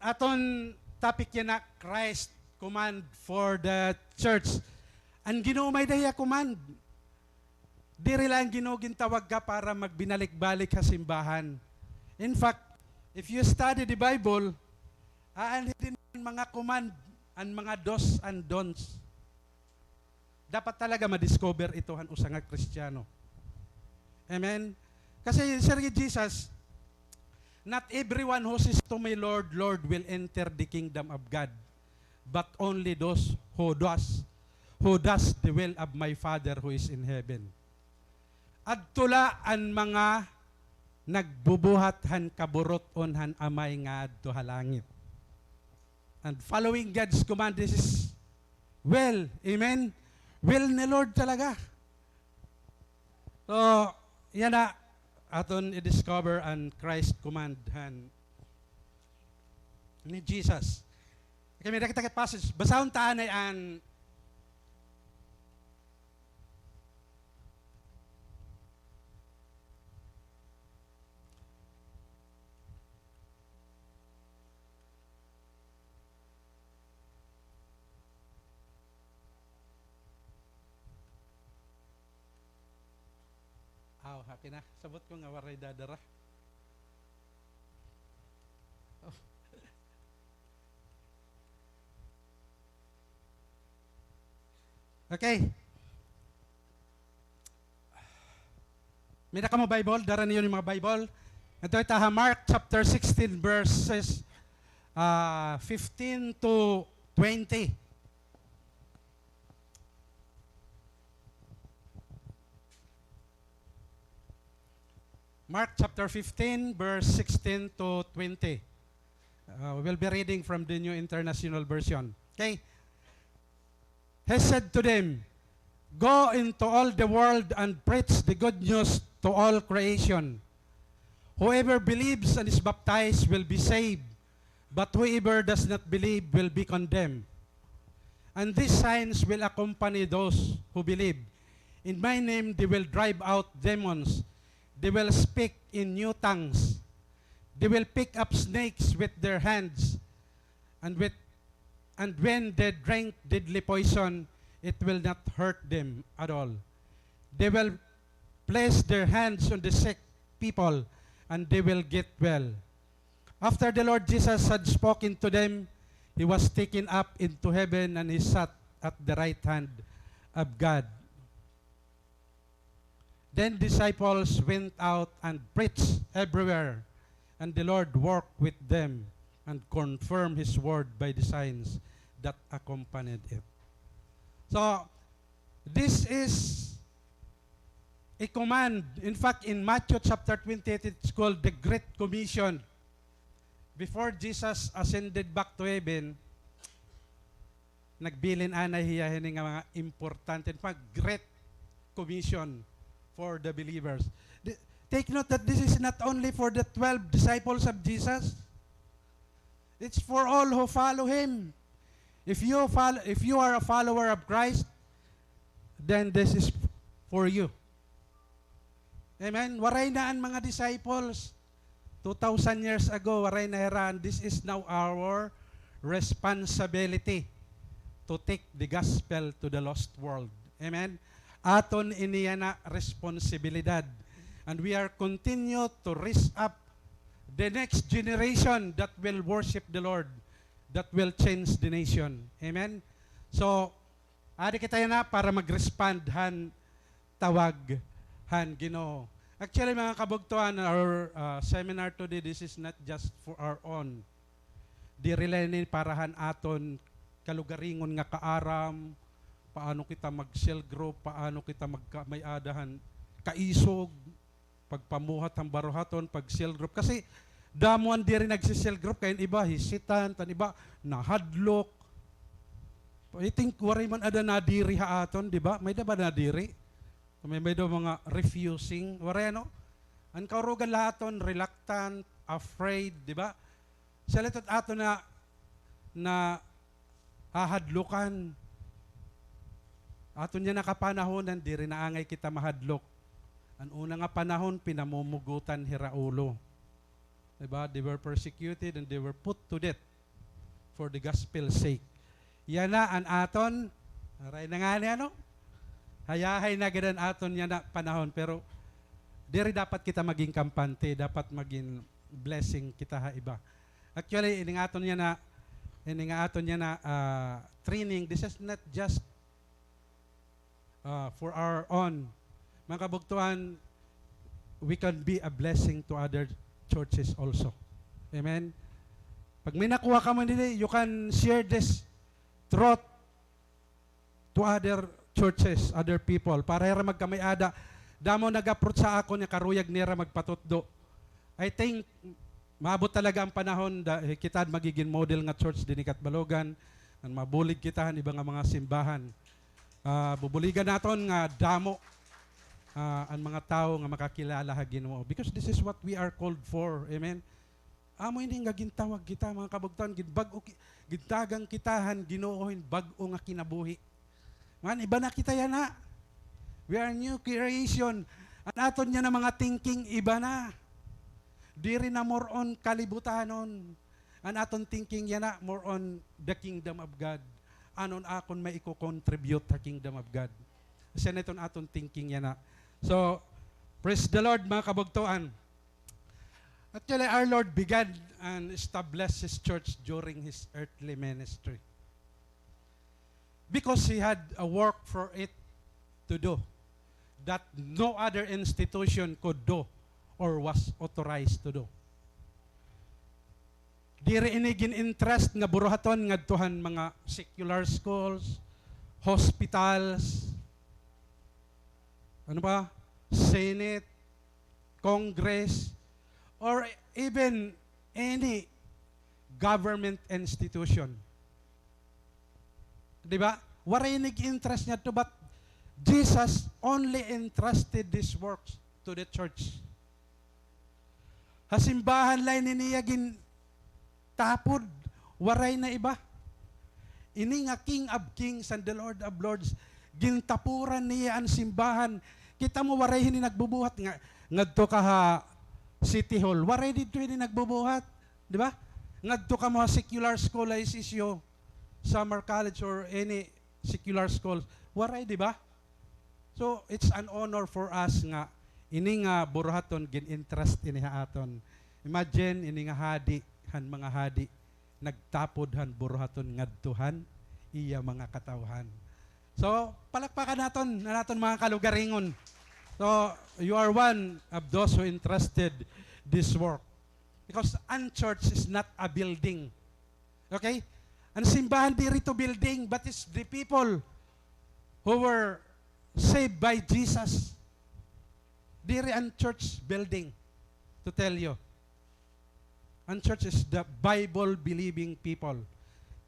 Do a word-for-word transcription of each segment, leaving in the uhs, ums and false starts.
aton topic yana, Christ command for the church. An Ginoo may-ada hiya command. Diri la an Ginoo gintawag ka para magbinalik-balik ha simbahan. In fact, if you study the Bible, aanhi dinhi an mga command, an mga do's and don'ts. Dapat talaga ma-discover ito han usa nga Kristiyano. Amen? Kasi siring ni Jesus, "Not everyone who says to me, 'Lord, Lord,' will enter the kingdom of God, but only those who does, who does the will of my Father who is in heaven." Adto la an mga nagbubuhat han kaburut-on han Amay nga adto ha langit. And following God's command, this is will. Amen? Will ni Lord talaga. So, yana, aton i-discover an Christ command han ni Jesus. Okay, may-ada kita ka passage. Basahon ta anay an Aw, happy na. Sabot ko nga waray dadara. Okay. May-ada kamo Bible? Dara niyo an mga Bible. Adto kita ha Mark chapter sixteen, verses, ah, fifteen to twenty. Mark chapter fifteen, verse sixteen to twenty. Uh, we will be reading from the New International Version. Okay? He said to them, "Go into all the world and preach the good news to all creation. Whoever believes and is baptized will be saved, but whoever does not believe will be condemned. And these signs will accompany those who believe. In my name they will drive out demons. They will speak in new tongues. They will pick up snakes with their hands, and with, and when they drink deadly poison, it will not hurt them at all. They will place their hands on the sick people, and they will get well." After the Lord Jesus had spoken to them, he was taken up into heaven, and he sat at the right hand of God. Then disciples went out and preached everywhere, and the Lord worked with them and confirmed his word by the signs that accompanied it. So, this is a command. In fact, in Matthew chapter twenty-eight, it's called the Great Commission. Before Jesus ascended back to heaven, nagbilin anay hiya hini nga mga importante, mga Great Commission for the believers. Di-, take note that this is not only for the twelve disciples of Jesus. It's for all who follow him. If you fol-, if you are a follower of Christ, then this is for you. Amen? Waray na an mga disciples two thousand years ago, waray na hira. This is now our responsibility to take the gospel to the lost world. Amen? Aton ini yana responsibilidad. And we are continue to raise up the next generation that will worship the Lord, that will change the nation. Amen? So, adi kita yana para mag-respond han tawag han Ginoo. Actually, mga kabugtoan, our, uh, seminar today, this is not just for our own. Diri la ini para han aton kalugaringon nga kaaram, paano kita mag-cell group, paano kita magka-, may-ada han kaisog, pagpamuhat han baruhaton, pag-cell group. Kasi damo an diri nagse-cell group, kay an iba hesitant, an iba nahadlok. I think waray man ada nadiri ha aton, di ba? May-ada ba nadiri? May, may-ada mga refusing, waray, ano? An kaurugan la ha aton, reluctant, afraid, di ba? Siya la it aton na, nahahadlukan. Aton yana kapanahonan, diri na angay kita mahadlok. An una nga panahon, pinamumugotan hira ulo. Diba? They were persecuted and they were put to death for the gospel's sake. Yana an aton, aray na ngani, ano? Hayahay na gad an aton yana panahon, pero diri dapat kita maging kampante, dapat maging blessing kita ha iba. Actually, ini nga aton yana, ini nga aton yana, ah, training, this is not just, ah, for our own. Mga kabugtuan, we can be a blessing to other churches also. Amen? Pag may nakuha kamo didi, you can share this truth to other churches, other people. Para hira magkamay-ada. Damo nag-approach ha akon nga karuyag nira magpatutdo. I think, maabot talaga an panahon, da, kita an magigin model nga church dinhi ha Catbalogan, ngan mabulig kita han iba nga mga simbahan. Ah, bubuligan naton nga damo, ah, an mga tawo nga makakilala ha Ginoo. Because this is what we are called for. Amen? Amo ini nga gintawag kita, mga kabugtuan, ginbag-o ki-, gintagan kita han Ginoo hin bag-o nga kinabuhi. Man, iba na kita yana. We are new creation. An aton yana mga thinking, iba na. Diri na more on kalibutanon. An aton thinking yana, more on the kingdom of God. Ano an akon maiko-contribute ha kingdom of God? Siya na iton aton thinking yana. So, praise the Lord, mga kabugtuan. Actually, our Lord began and established His church during His earthly ministry. Because He had a work for it to do that no other institution could do or was authorized to do. Diri ini gin-interest nga buruhaton ngadto han mga secular schools, hospitals, ano pa? Senate, Congress, or even any government institution. Di ba? Waray ini gin-interest ngadto, but Jesus only entrusted these works to the church. Ha simbahan la ini niya gintapod, waray na iba. Ini nga King of Kings and the Lord of Lords, gintapuran niya an simbahan. Kita mo, waray hini nagbubuhat nga, ngadto ka ha City Hall, waray didto hini nagbubuhat, di ba? Ngadto kamo ha secular school, ha S S U, Summer College, or any secular schools, waray, di ba? So, it's an honor for us nga ini nga buruhaton gin-entrust ini ha aton. Imagine, ini nga hadi han mga hadi, nagtapod han buruhaton ngadto han iya mga katawhan. So, palakpakan naton an aton mga kalugaringon. So, you are one of those who entrusted this work. Because an church is not a building. Okay? An simbahan diri to building, but it's the people who were saved by Jesus. Diri an church building, to tell you. An church is the Bible-believing people.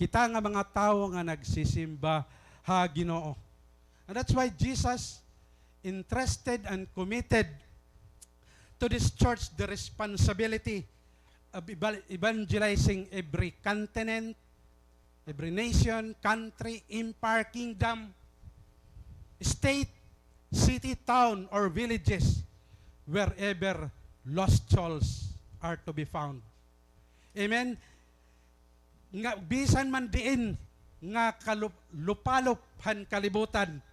Kita nga mga tawo nga nagsisimba ha Ginoo. And that's why Jesus entrusted and committed to this church the responsibility of eval-, evangelizing every continent, every nation, country, empire, kingdom, state, city, town, or villages, wherever lost souls are to be found. Amen? Nga bisan man diin nga kalup-, lupalop han kalibutan,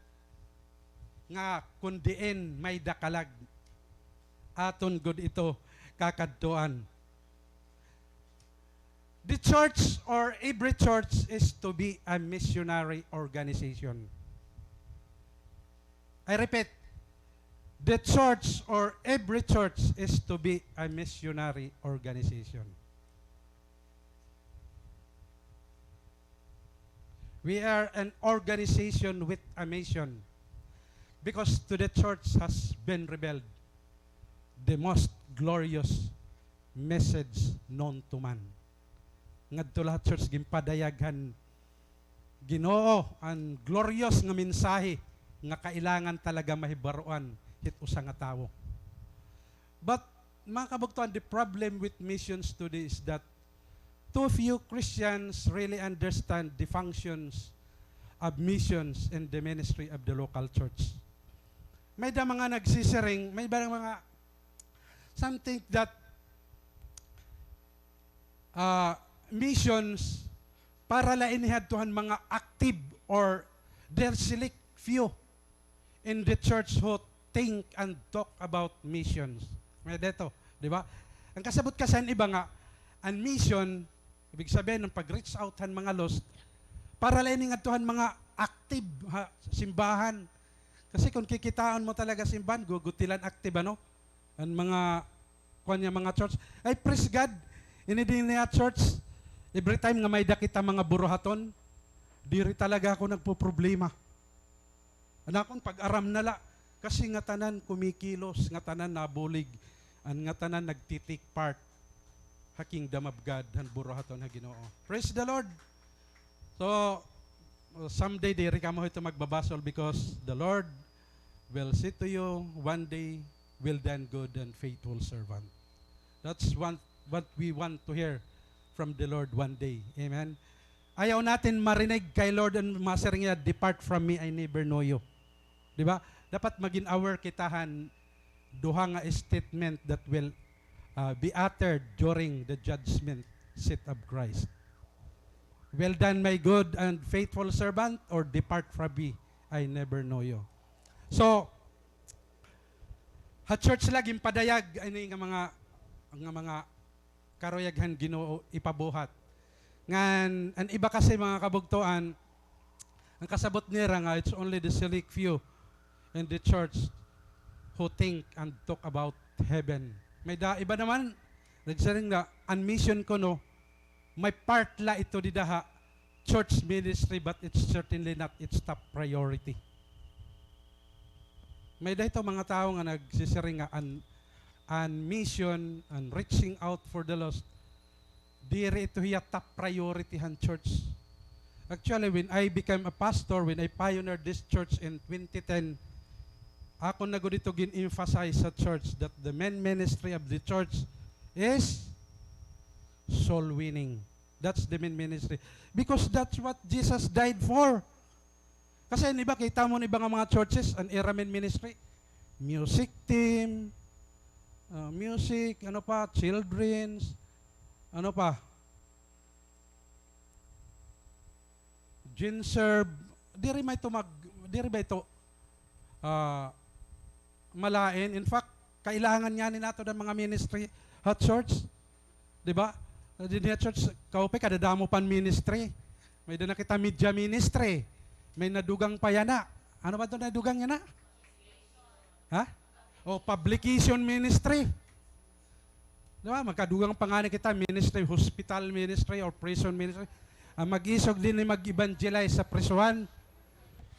nga kon diin may-ada kalag, aton gud ito kakadtuan. The church or every church is to be a missionary organization. I repeat, the church or every church is to be a missionary organization. We are an organization with a mission, because to the church has been revealed the most glorious message known to man. Ngadto la ha church ginpadayag han Ginoo an glorious nga mensahe nga kailangan talaga mahibaroan hit usa nga tawo. But, mga kabugtoan, the problem with missions today is that too few Christians really understand the functions of missions and the ministry of the local church. May-ada mga nagsisiring, may-ada mga, some think that Ah, missions, para la ini hadto han mga active or there select few in the church who think and talk about missions. May dito, di ba? Ang kasabot kasi han iba nga, an mission, ibig sabihin, ang pag-reach out han mga lost, para la ini ngadto han mga active ha simbahan. Kasi kung kikitaon mo talaga simbahan, gugutilan active, ano? An mga, kuan niya, mga church. Ay, praise God. Ini din niya church. Every time nga may-ada kita mga buruhaton, diri talaga ako nagpoproblema. An akon pag-aram na la. Kasi ngatanan kumikilos, ngatanan nabulig, an ngatanan nagti-take part ha kingdom of God, han buruhaton ha Ginoo. Praise the Lord. So, uh, someday, diri kamo hito magbabasol because the Lord will say to you one day, "Well done, good and faithful servant." That's one, what we want to hear from the Lord one day. Amen? Ayaw natin marinig kay Lord an masiring niya, "Depart from me, I never know you." Di ba? Dapat maging aware kita han duha nga statement that will, uh, be uttered during the judgment seat of Christ. "Well done, my good and faithful servant," or, "Depart from me, I never know you." So, ha church la ginpadayag ini nga mga, nga mga karuyag han Ginoo ipabuhat. Ngan, an iba kasi, mga kabugtoan, an kasabot nira nga it's only the select few in the church who think and talk about heaven. May-ada iba naman, nagsiring nga, an mission kuno, may part la ito dida ha church ministry, but it's certainly not its top priority. May-ada ito mga tawo nga nagsisiring nga an, an mission, an reaching out for the lost, diri ito hiya top priority han church. Actually, when I became a pastor, when I pioneered this church in twenty ten, akon na gud ito gin-emphasize sa church that the main ministry of the church is soul winning. That's the main ministry. Because that's what Jesus died for. Kasi, di ba, kita mo an iba nga mga churches, an ira main ministry, music team, ah, music, ano pa, children's, ano pa, gin serve, diri may ito mag-, diri ba ito, ah, malain. In fact, kailangan ngani naton an mga ministry ha church. Di ba? Dinhi ha church, kaupay, kadadamo pa an ministry. May-ada na kita media ministry. May nadugang pa yana. Ano ba ito nadugang yana? Ha? O, publication ministry. Di ba? Magkadugang pa ngani kita, ministry, hospital ministry, or prison ministry. An mag-isog dinhi mag-evangelize sa prisuhan,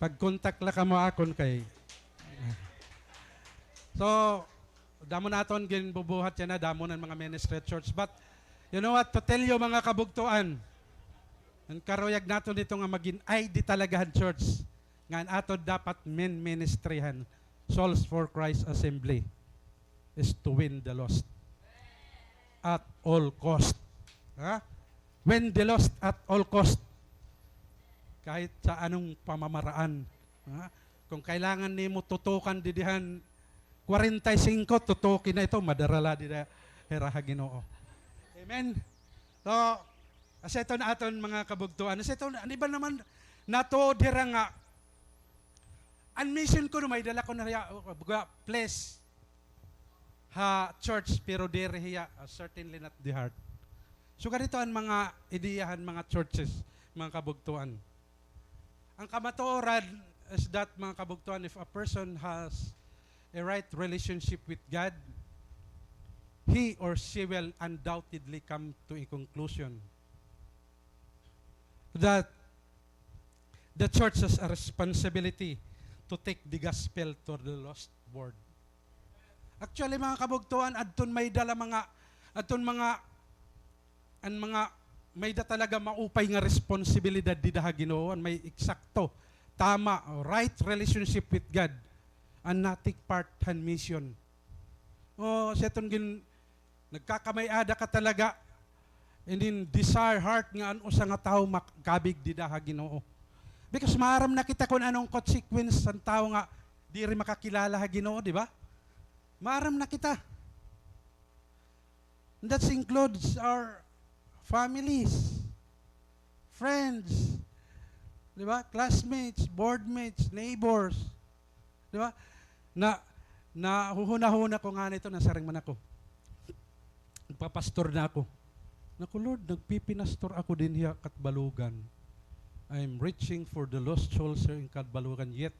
pag-contact la kamo akon kay. So, damo naton ginbubuhat yana, damo na an mga ministry at church. But, you know what? To tell you, mga kabugtoan, an karuyag naton dito nga magin I D talaga han church, nga an aton dapat main ministry han Souls for Christ Assembly is to win the lost at all cost. Ha? Win the lost at all cost. Kahit sa anong pamamaraan. Ha? Kung kailangan nimo tutukan didi han kwarenta y singko, tutuki na ito, madara la dida hira ha Ginoo. Amen. So, asya ito an aton mga kabugtoan. Asya ito, an iba naman, natuod hira nga, an mission kuno may-ada la kuno hiya, uh, baga, place ha church, pero diri hiya, uh, certainly not the heart. So, ganito an mga ideya han mga churches, mga kabugtoan. An kamatuoran is that, mga kabugtoan, if a person has a right relationship with God, he or she will undoubtedly come to a conclusion that the church has a responsibility to take the gospel to the lost world. Actually, mga kabugtoan, adton may-ada la mga, adton mga, an mga may-ada talaga maupay nga responsibilidad dida ha Ginoo, an may eksakto, tama, right relationship with God, an na-take part han mission. O, asya iton gin-, nagkakamay-ada ka talaga, and then desire heart nga an usa nga tawo makakabig dida ha Ginoo. Because maaram na kita kun anong consequence han tawo nga diri makakilala ha Ginoo, di ba? Maaram na kita. And that includes our families, friends, di ba? Classmates, board mates, neighbors. Di ba? Na, nahuhunahuna ko ngani ito, nasiring man ako. Nagpapastor na ako. Naku, Lord, nagpipinastor ako dinhi ha Catbalogan. I'm reaching for the lost souls here in Catbalogan. Yet,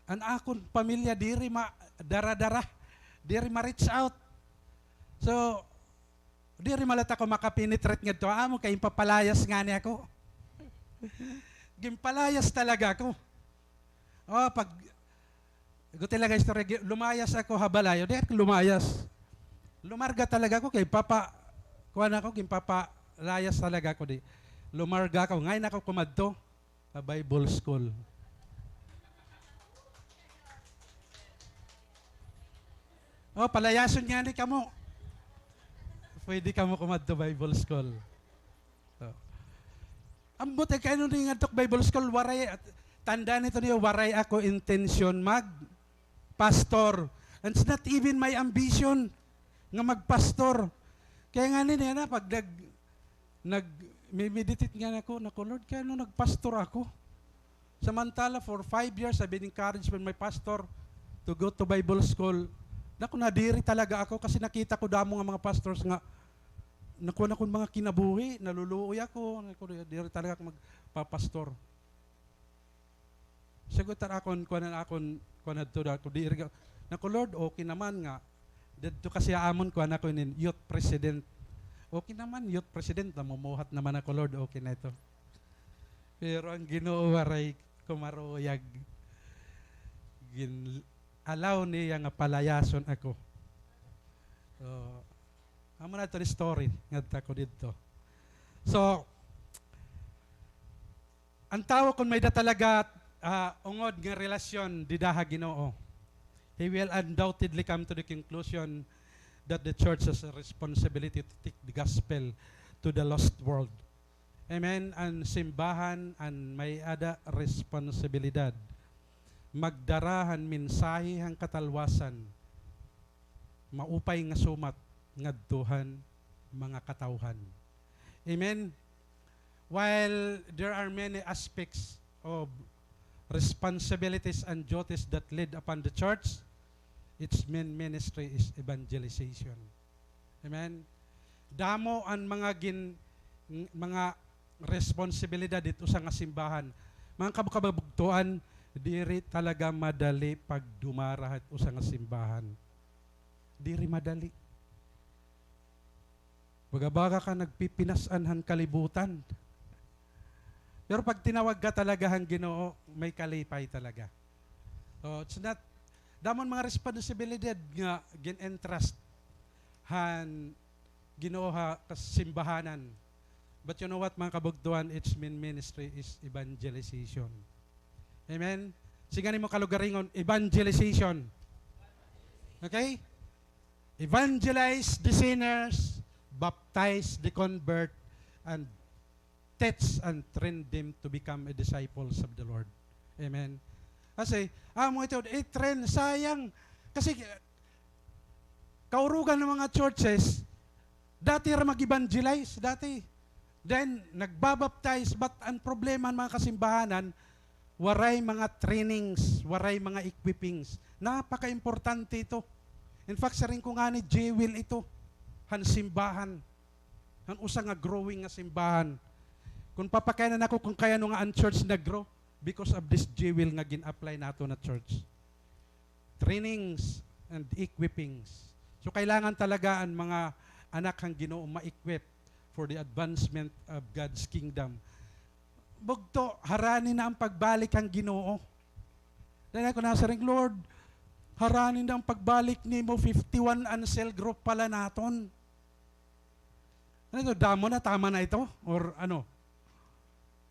an akon pamilya diri ma-, dara-dara. Diri ma-reach out. So, diri man la ako maka-penetrate ngadto ha amon kay ginpapalayas ngani ako. Ginpalayas talaga ako. O, pag, guti la nga istorya, gi-, lumayas ako ha balay. O, di ako lumayas. Lumarga talaga ako kay papa-, kuan ako, ginpapalayas talaga ako di. Lumarga ako. Ngain ako kumadto ha Bible school. O, palayason ngani kamo. Pwede kamo kumadto Bible school. O. Ambot, eh, kay ano ni ngadto ak Bible school, waray, tandaan ito niyo, waray ako intensyon mag-pastor. And it's not even my ambition nga magpastor. Kay ngani niya na, pag nag-, nag-, mi-meditate ngani ako, naku, Lord, kay ano nagpastor ako? Samantala, for five years, I've been encouraged by my pastor to go to Bible school. Naku, nadiri talaga ako kasi nakita ko damo nga mga pastors nga nakuha na akon mga kinabuhi, naluluoy ako, naku, diri talaga ako magpapastor. Sagot an akon, kuan an akon, kuan hadto da ako, diri ka, naku, Lord, okay naman nga. Didto kasi ha amon, kuan ako inin, youth president. Okay naman, youth president, namumuhat naman ako, Lord, okay na ito. Pero an Ginoo waray kumaruyag. Gin-allow niya nga palayason ako. So, amo na ito an story ngadto ako didto. So, an tawo kon may-ada talaga, ah, ungod nga relasyon dida ha Ginoo, he will undoubtedly come to the conclusion that the church has a responsibility to take the gospel to the lost world. Amen. An simbahan an may-ada responsibilidad magdara han mensahe han katalwasan, maupay nga sumat ngadto han mga katawhan. Amen. While there are many aspects of responsibilities and duties that laid upon the church, its main ministry is evangelization. Amen. Damo an mga gin-, ng-, mga responsibilidad it usa nga simbahan. Mga kab-, kababugtoan, diri talaga madali pagdumara hit usa nga simbahan. Diri madali. Baga-baga ka nagpipinas-an han kalibutan. Pero pag tinawag ka talaga han Ginoo, may kalipay talaga. So, it's not, damo an mga responsibilidad nga gin-entrust han Ginoo ha kasimbahanan. But you know what, mga kabugtoan, its main ministry is evangelization. Amen? Siring han imo kalugaringon, evangelization. Okay? Evangelize the sinners, baptize the convert, and teach and train them to become a disciples of the Lord. Amen. Kasi, amo ito, i-train, sayang. Kasi, kaurugan han mga churches, dati hira mag-evangelize, dati. Then, nagbabaptize, but an problema han mga kasimbahanan, waray mga trainings, waray mga equippings. Napaka-importante ito. In fact, siring ko ngani, jewel ito han simbahan. Han usa nga growing nga simbahan. Kon papakay-an ako kon kay ano nga an church nag-grow, because of this jewel nga gin-apply naton ha church. Trainings and equippings. So, kailangan talaga an mga anak han Ginoo ma-equip for the advancement of God's kingdom. Bugto, harani na an pagbalik han Ginoo. Diri ako nasiring, Lord, harani na an pagbalik nimo, fifty-one an cell group pala naton. Ano ito? Damo na, tama na ito? Or ano?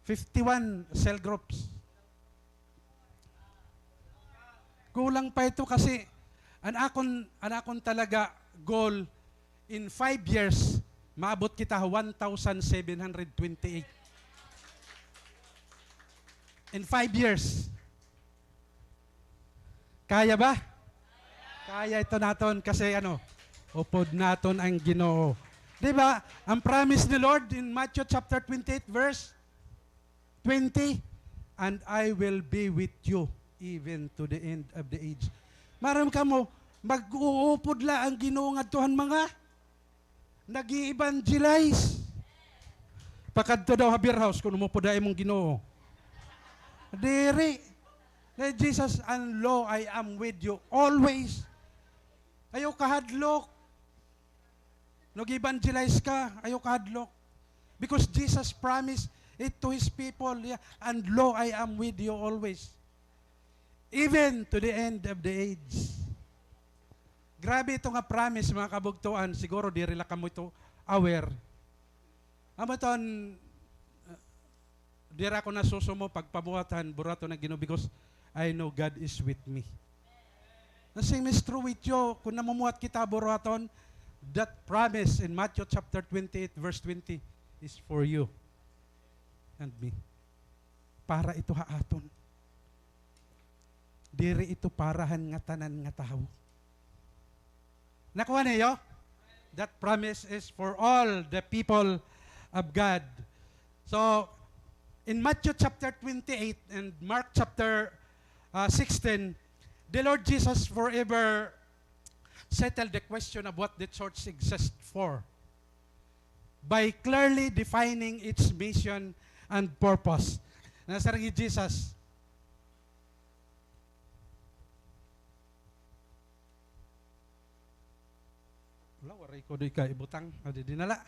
Fifty-one cell groups. Kulang pa ito kasi an akon, an akon talaga goal, in five years, maabot kita one thousand seven hundred twenty-eight. In five years. Kaya ba? Kaya ito naton kasi ano, upod naton an Ginoo. Di ba? Ang promise ni Lord in Matthew chapter twenty-eight, verse twenty, "And I will be with you even to the end of the age." Maaram kamo, mag-uupod la an Ginoo ngadto han mga nag-e-evangelize. Pakadto daw ha beer house kon umupod ha imo an Ginoo. Diri. Kay Jesus, "And lo, I am with you always." Ayaw kahadlok. Nag-evangelize ka, ayaw kahadlok. Because Jesus promised it to His people, yeah, "And lo, I am with you always, even to the end of the age." Grabe ito nga promise, mga kabugtoan. Siguro diri la kamo ito aware. Amo iton, uh, diri ako nasusumo pagpabuhat han buruhaton han Ginoo because I know God is with me. The same is true with you. Kon namumuhat kita buruhaton, that promise in Matthew chapter twenty-eight, verse twenty is for you and me. Para ito ha aton. Diri ito para han ngatanan nga tawo. Nakuha niyo? That promise is for all the people of God. So, in Matthew chapter twenty-eight and Mark chapter, uh, sixteen, the Lord Jesus forever settled the question of what the church exists for by clearly defining its mission and purpose. Nasiring hi Jesus, Wala, waray ko di ka ibutang. Adi, di na la.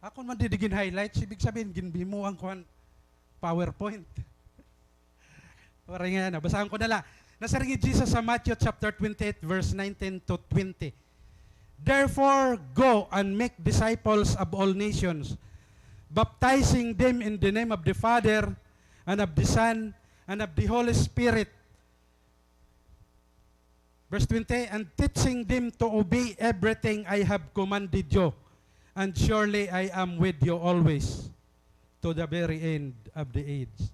Akon man di, di gin-highlight. Ibig sabihin, ginbimuang ko an PowerPoint. Waray nga yana. Basahan ko na la. Nasiring hi Jesus sa Matthew chapter twenty-eight, verse nineteen to twenty. "Therefore, go and make disciples of all nations, baptizing them in the name of the Father, and of the Son, and of the Holy Spirit." Verse twenty, "And teaching them to obey everything I have commanded you, and surely I am with you always, to the very end of the age."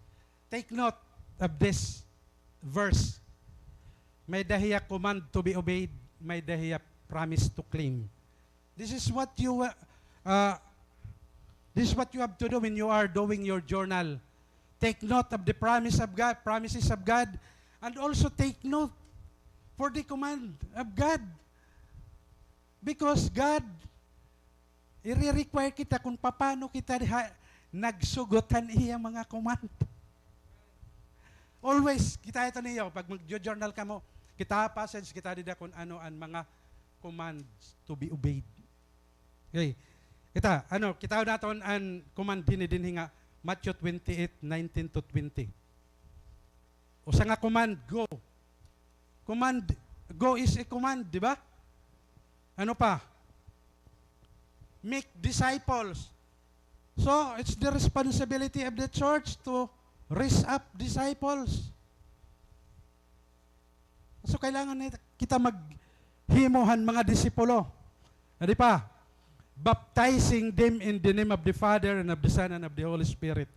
Take note of this verse. May-ada hiya command to be obeyed, may-ada hiya promise to claim. This is what you, uh, uh, this is what you have to do when you are doing your journal. Take note of the promise of God, promises of God, and also take note for the command of God. Because God, ire-require kita kon papaano kita diha nagsugot han iya mga command. Always, kita ito niyo, pag mag-journal kamo, kita passage, kita dida kon ano an mga commands to be obeyed. Okay. Kita, ano, kita naton an command dinhi, dinhi nga Matthew twenty-eight, nineteen to twenty. Usa nga command, go. Command, go is a command, di ba? Ano pa? Make disciples. So, it's the responsibility of the church to raise up disciples. So, kailangan na kita maghimo han mga disipulo. Adi pa, baptizing them in the name of the Father and of the Son and of the Holy Spirit.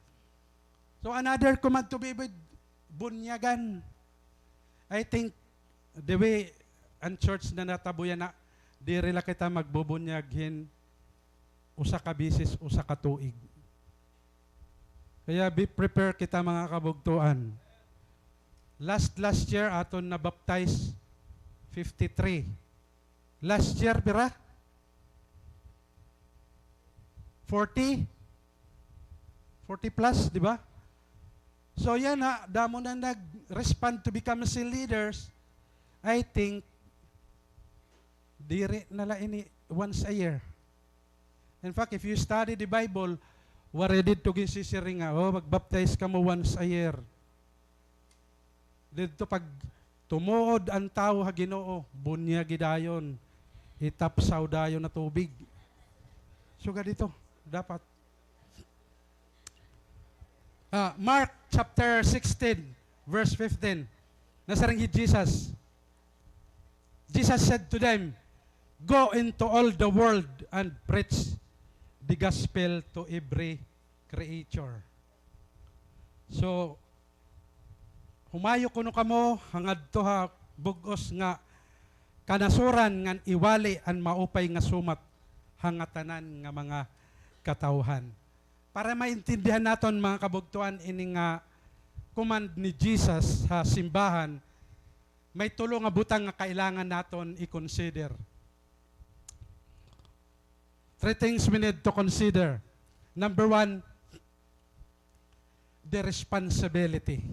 So, another command to be obeyed, bunyagan. I think the way an church na natabo yana, diri la kita magbubunyag hin usa ka beses, usa ka tuig. Kaya be prepare kita, mga kabugtoan. Last, last year, aton na-baptize fifty-three. Last year, pira? Forty? Forty plus, di ba? So, yana, damo na nag-respond to become cell leaders. I think, diri na la ini once a year. In fact, if you study the Bible, waray didto ginsisiring nga, "Oh, magbaptize kamo once a year." Didto pag tumuod an tawo ha Ginoo, bunyagi dayon, itapsaw dayon ha tubig. Sugad ito, dapat. Ah, Mark chapter sixteen, verse fifteen. Nasiring hi Jesus, Jesus said to them, "Go into all the world and preach the gospel to every creature." So, humayo kuno kamo hangadto ha bug-os nga kanasuran ngan iwali an maupay nga sumat ha ngatanan nga mga katawhan. Para maintindihan naton, mga kabugtoan, ini nga command ni Jesus ha simbahan, may tulo nga butang nga kailangan naton i-consider. Three things we need to consider. Number one, the responsibility.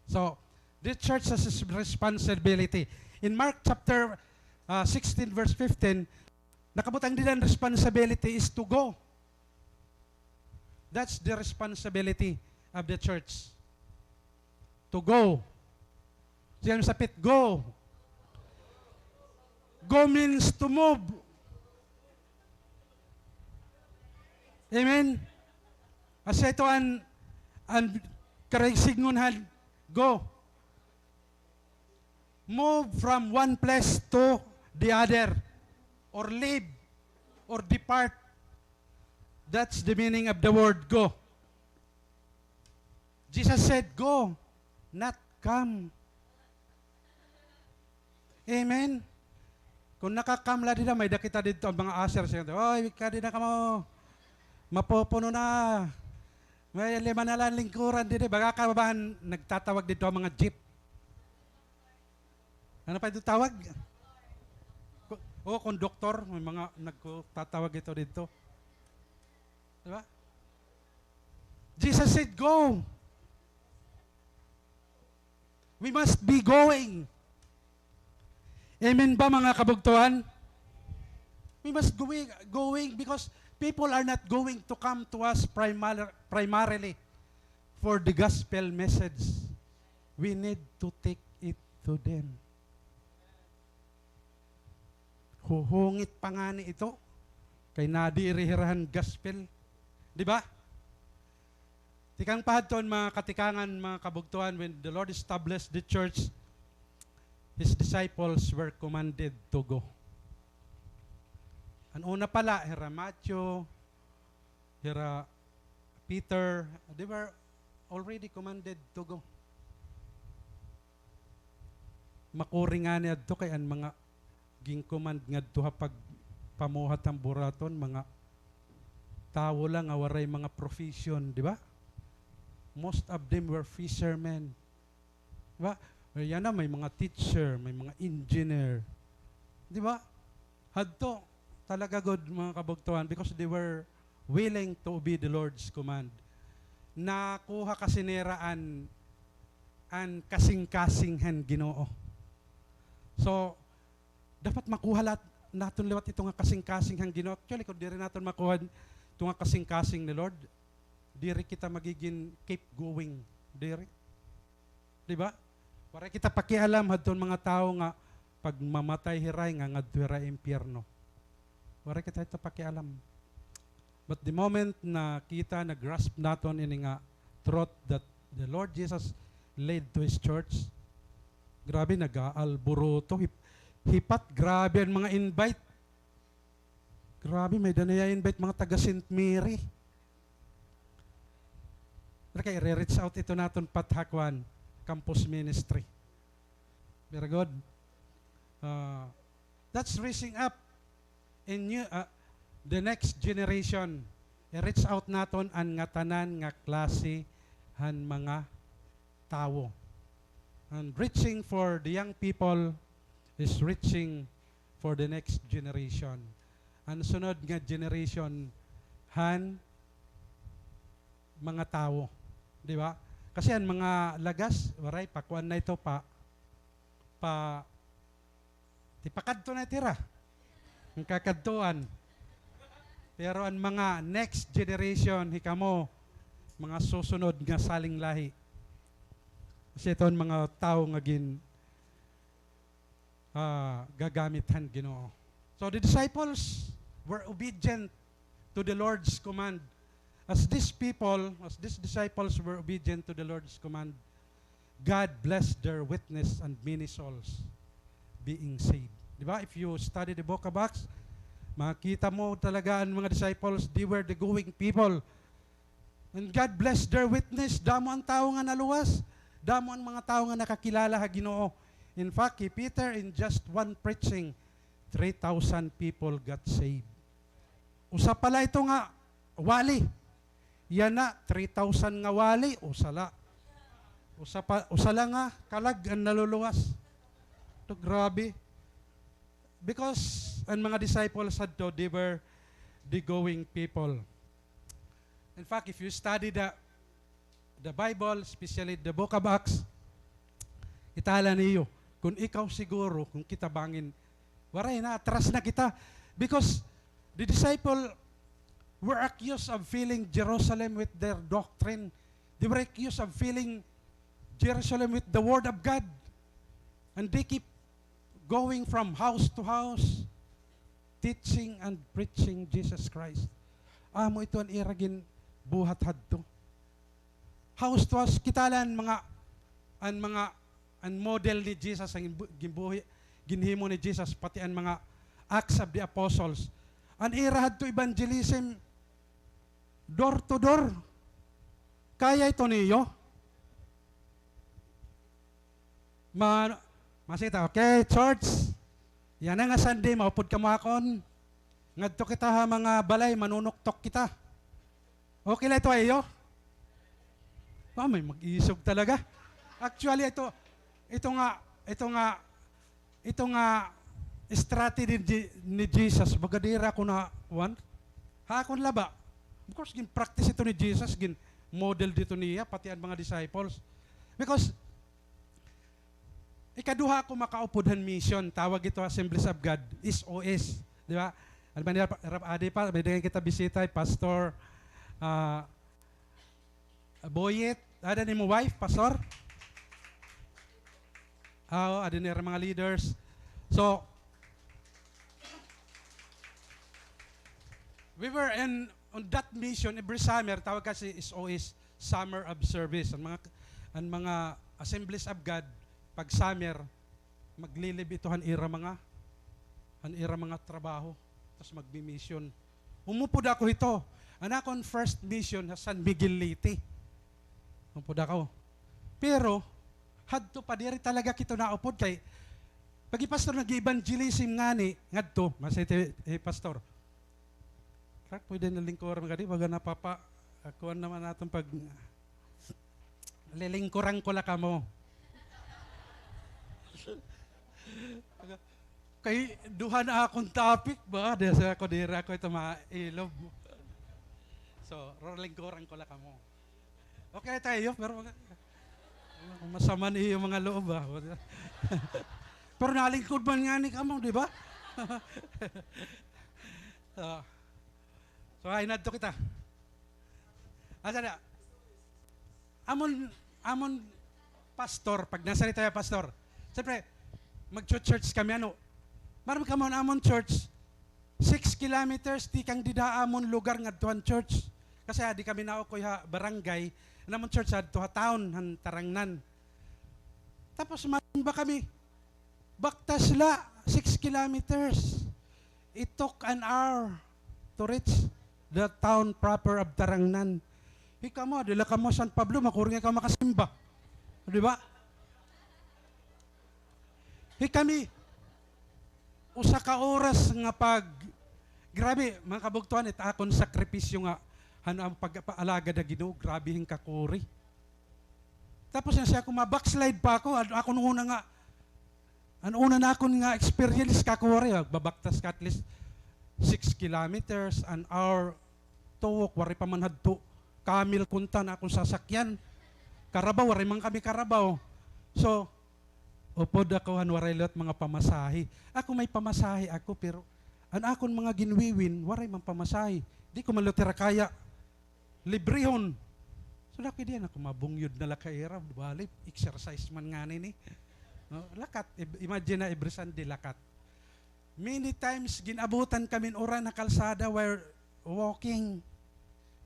So, the church has a responsibility. In Mark chapter, uh, sixteen, verse fifteen, nakabutang dida an responsibility is to go. That's the responsibility of the church. To go. Siya sa pit, go. Go means to move. Amen? Asya ito an, an karuyag sidngon han go. Move from one place to the other, or leave, or depart. That's the meaning of the word go. Jesus said, "Go, not come." Amen? Kon naka-come la dida, may-ada kita didto, an mga usher, siya, "Oy, kadi na kamo. Mapupuno na. May lima na la an lingkuran didi." Baga ka ba, nagtatawag didto an mga jeep. Ano pa ito tawag? Ko-, oh, konduktor. May mga nagtatawag ito didto. Di ba? Jesus said, "Go." We must be going. Amen ba, mga kabugtoan? We must going, going because people are not going to come to us primar-, primarily for the gospel message. We need to take it to them. Huhungit pa ngani ito. Kay nadiri hira han gospel. Di ba? Tikang pa hadton, mga katikangan, mga kabugtoan, when the Lord established the church, His disciples were commanded to go. An una pa la, hira Matthew, hira Peter, they were already commanded to go. Makuri ngani adto kay an mga gin-command ngadto ha pagpamuhat han buraton, mga tawo la nga waray mga profession, di ba? Most of them were fishermen. Di ba? Yana, may mga teacher, may mga engineer. Di ba? Hadto, talaga gud, mga kabugtoan, because they were willing to obey the Lord's command. Nakuha kasi nira an, an kasingkasing han Ginoo. So, dapat makuha la naton liwat ito nga kasingkasing han Ginoo. Actually, kon diri naton makuha ito nga kasingkasing ni Lord, diri kita magigin keep going. Diri. Di ba? Waray kita pakialam hadton mga tawo nga pagmamatay hira nga ngadto hira impyerno. Waray kita hito pakialam. But the moment na kita na-grasp naton ini nga truth that the Lord Jesus laid to His church, grabe, nag-aalburuto. Hip-, hipat, grabe an mga invite. Grabe, may-ada na iya invite mga taga Saint Mary. Pero kay, i-reach out ito naton pat ha kuan, campus ministry. Very good. Ah, that's raising up in new, ah, the next generation. I-reach out naton an ngatanan nga klase han mga tawo. And reaching for the young people is reaching for the next generation. An sunod nga generation han mga tawo, di ba? Kasi an mga lagas, waray, pakuan na ito, pa, pa, tipakadto na ito hira. An kakadtuan. Pero an mga next generation, hikamo, mga susunod nga saling lahi. Kasi ito an mga tawo nga gin-, ah, gagamit han Ginoo. So the disciples were obedient to the Lord's command. As these people, as these disciples were obedient to the Lord's command, God blessed their witness and many souls being saved. Di ba? If you study the book of Acts, makita mo talaga an mga disciples, they were the going people. And God blessed their witness. Damo an tawo nga naluwas. Damo an mga tawo nga nakakilala ha Ginoo. In fact, hi Peter, in just one preaching, three thousand people got saved. Usa pa la ito nga wali. Yana, three thousand nga wali, usa la. Usa pa, usa la nga kalag an naluluwas. To, grabe. Because an mga disciples hadto, they were the going people. In fact, if you study the, the Bible, especially the book of Acts, itala niyo, kung ikaw siguro, kung kita bangin, waray na, atras na kita. Because the disciple were accused of filling Jerusalem with their doctrine. They were accused of filling Jerusalem with the word of God. And they keep going from house to house, teaching and preaching Jesus Christ. Amo ito an ira ginbuhat hadto. House to house, kita la an mga, an mga, an model ni Jesus, an ginbu-, ginbuhi, ginhimo ni Jesus, pati an mga Acts of the Apostles. An ira hadto evangelism, door to door. Kaya ito niyo? Ma-, masita, okay, church. Yana nga Sunday, maupod kamo ha akon. Ngadto kita ha mga balay, manunuktok kita. Okay la ito ha iyo? Ah, may mag-isog talaga. Actually, ito, ito nga, ito nga, ito nga strategy ni, ni Jesus, baga diri ako na, kuan, ha akon la ba? Of course, gin-practice ito ni Jesus, gin-model dito niya, pati an mga disciples. Because, ikaduha ako makaupod han mission, tawag ito Assemblies of God, S O S, di ba? Ano ba nila, adi pa, may dagan kita bisita, Pastor, ah, Boyet, ada nimo wife, Pastor? Ah, oo, ada nira mga leaders. So, we were in, on that mission every summer, tawag kasi S O S, Summer of Service. An mga, an mga Assemblies of God, pag summer, magli-leave ito han ira mga, han ira mga trabaho, tas magmi-mission. Umupod ako hito. An akon first mission ha San Miguel, Leyte. Umupod ako. Pero, hadto pa, diri talaga kita naupod kay, pag hi Pastor nag-evangelism ngani, ngadto, masay ti, eh, Pastor. Krak, pwede na lingkuran ka di, baga napapa, ah, kuan naman naton pag, lilingkuran ko la kamo. Kay duha na akon topic ba, di sa ako, diri ako ito mailob. So, lilingkuran ko la kamo. Okay tayo, pero mag-, masama niyo mga loob, ah. Pero nalingkod man ngani kamo, di ba? So, so, ay, nadto kita. Asa na? Amon, amon pastor, pag nasalita ya pastor, siyempre, magcho-church kami, ano, maram kamo an amon church, six kilometers tikang dida amon lugar ngadto han church. Kasi adi kami naukoy ha barangay, an amon church adto ha town han Tarangnan. Tapos, maron ba kami, baktas la, six kilometers. It took an hour to reach the town proper of Tarangnan. Hi kamo, diri la kamo San Pablo, makuri nga kamo makasimba. Di ba? Hi kami, usa ka oras nga pag-, grabe, mga kabugtuan, it akon sakripisyo nga, han, an pagpaalagad ha Ginoo, grabe hin kakuri. Tapos nga siya, kung ma-backslide pa ako, an akon una nga, an una nakon nga experience, kakuri, ah, babaktas ka at least six kilometers, an hour, tuwok, waray pa man hadto camel kunta an akon sasakyan. Carabao, waray man kami Carabao. So, upod ako han waray liwat mga pamasahe. Ako may pamasahe ako, pero an akon mga ginwiwin, waray man pamasahe. Di ko man liwat hira kaya librehon. So, laki diyan ako, mabungyod na la ka ira, bali, exercise man ngani ini. No? Lakat, im-, imagine na, every Sunday, lakat. Many times, gin-abutan kami hin uran ha kalsada while walking,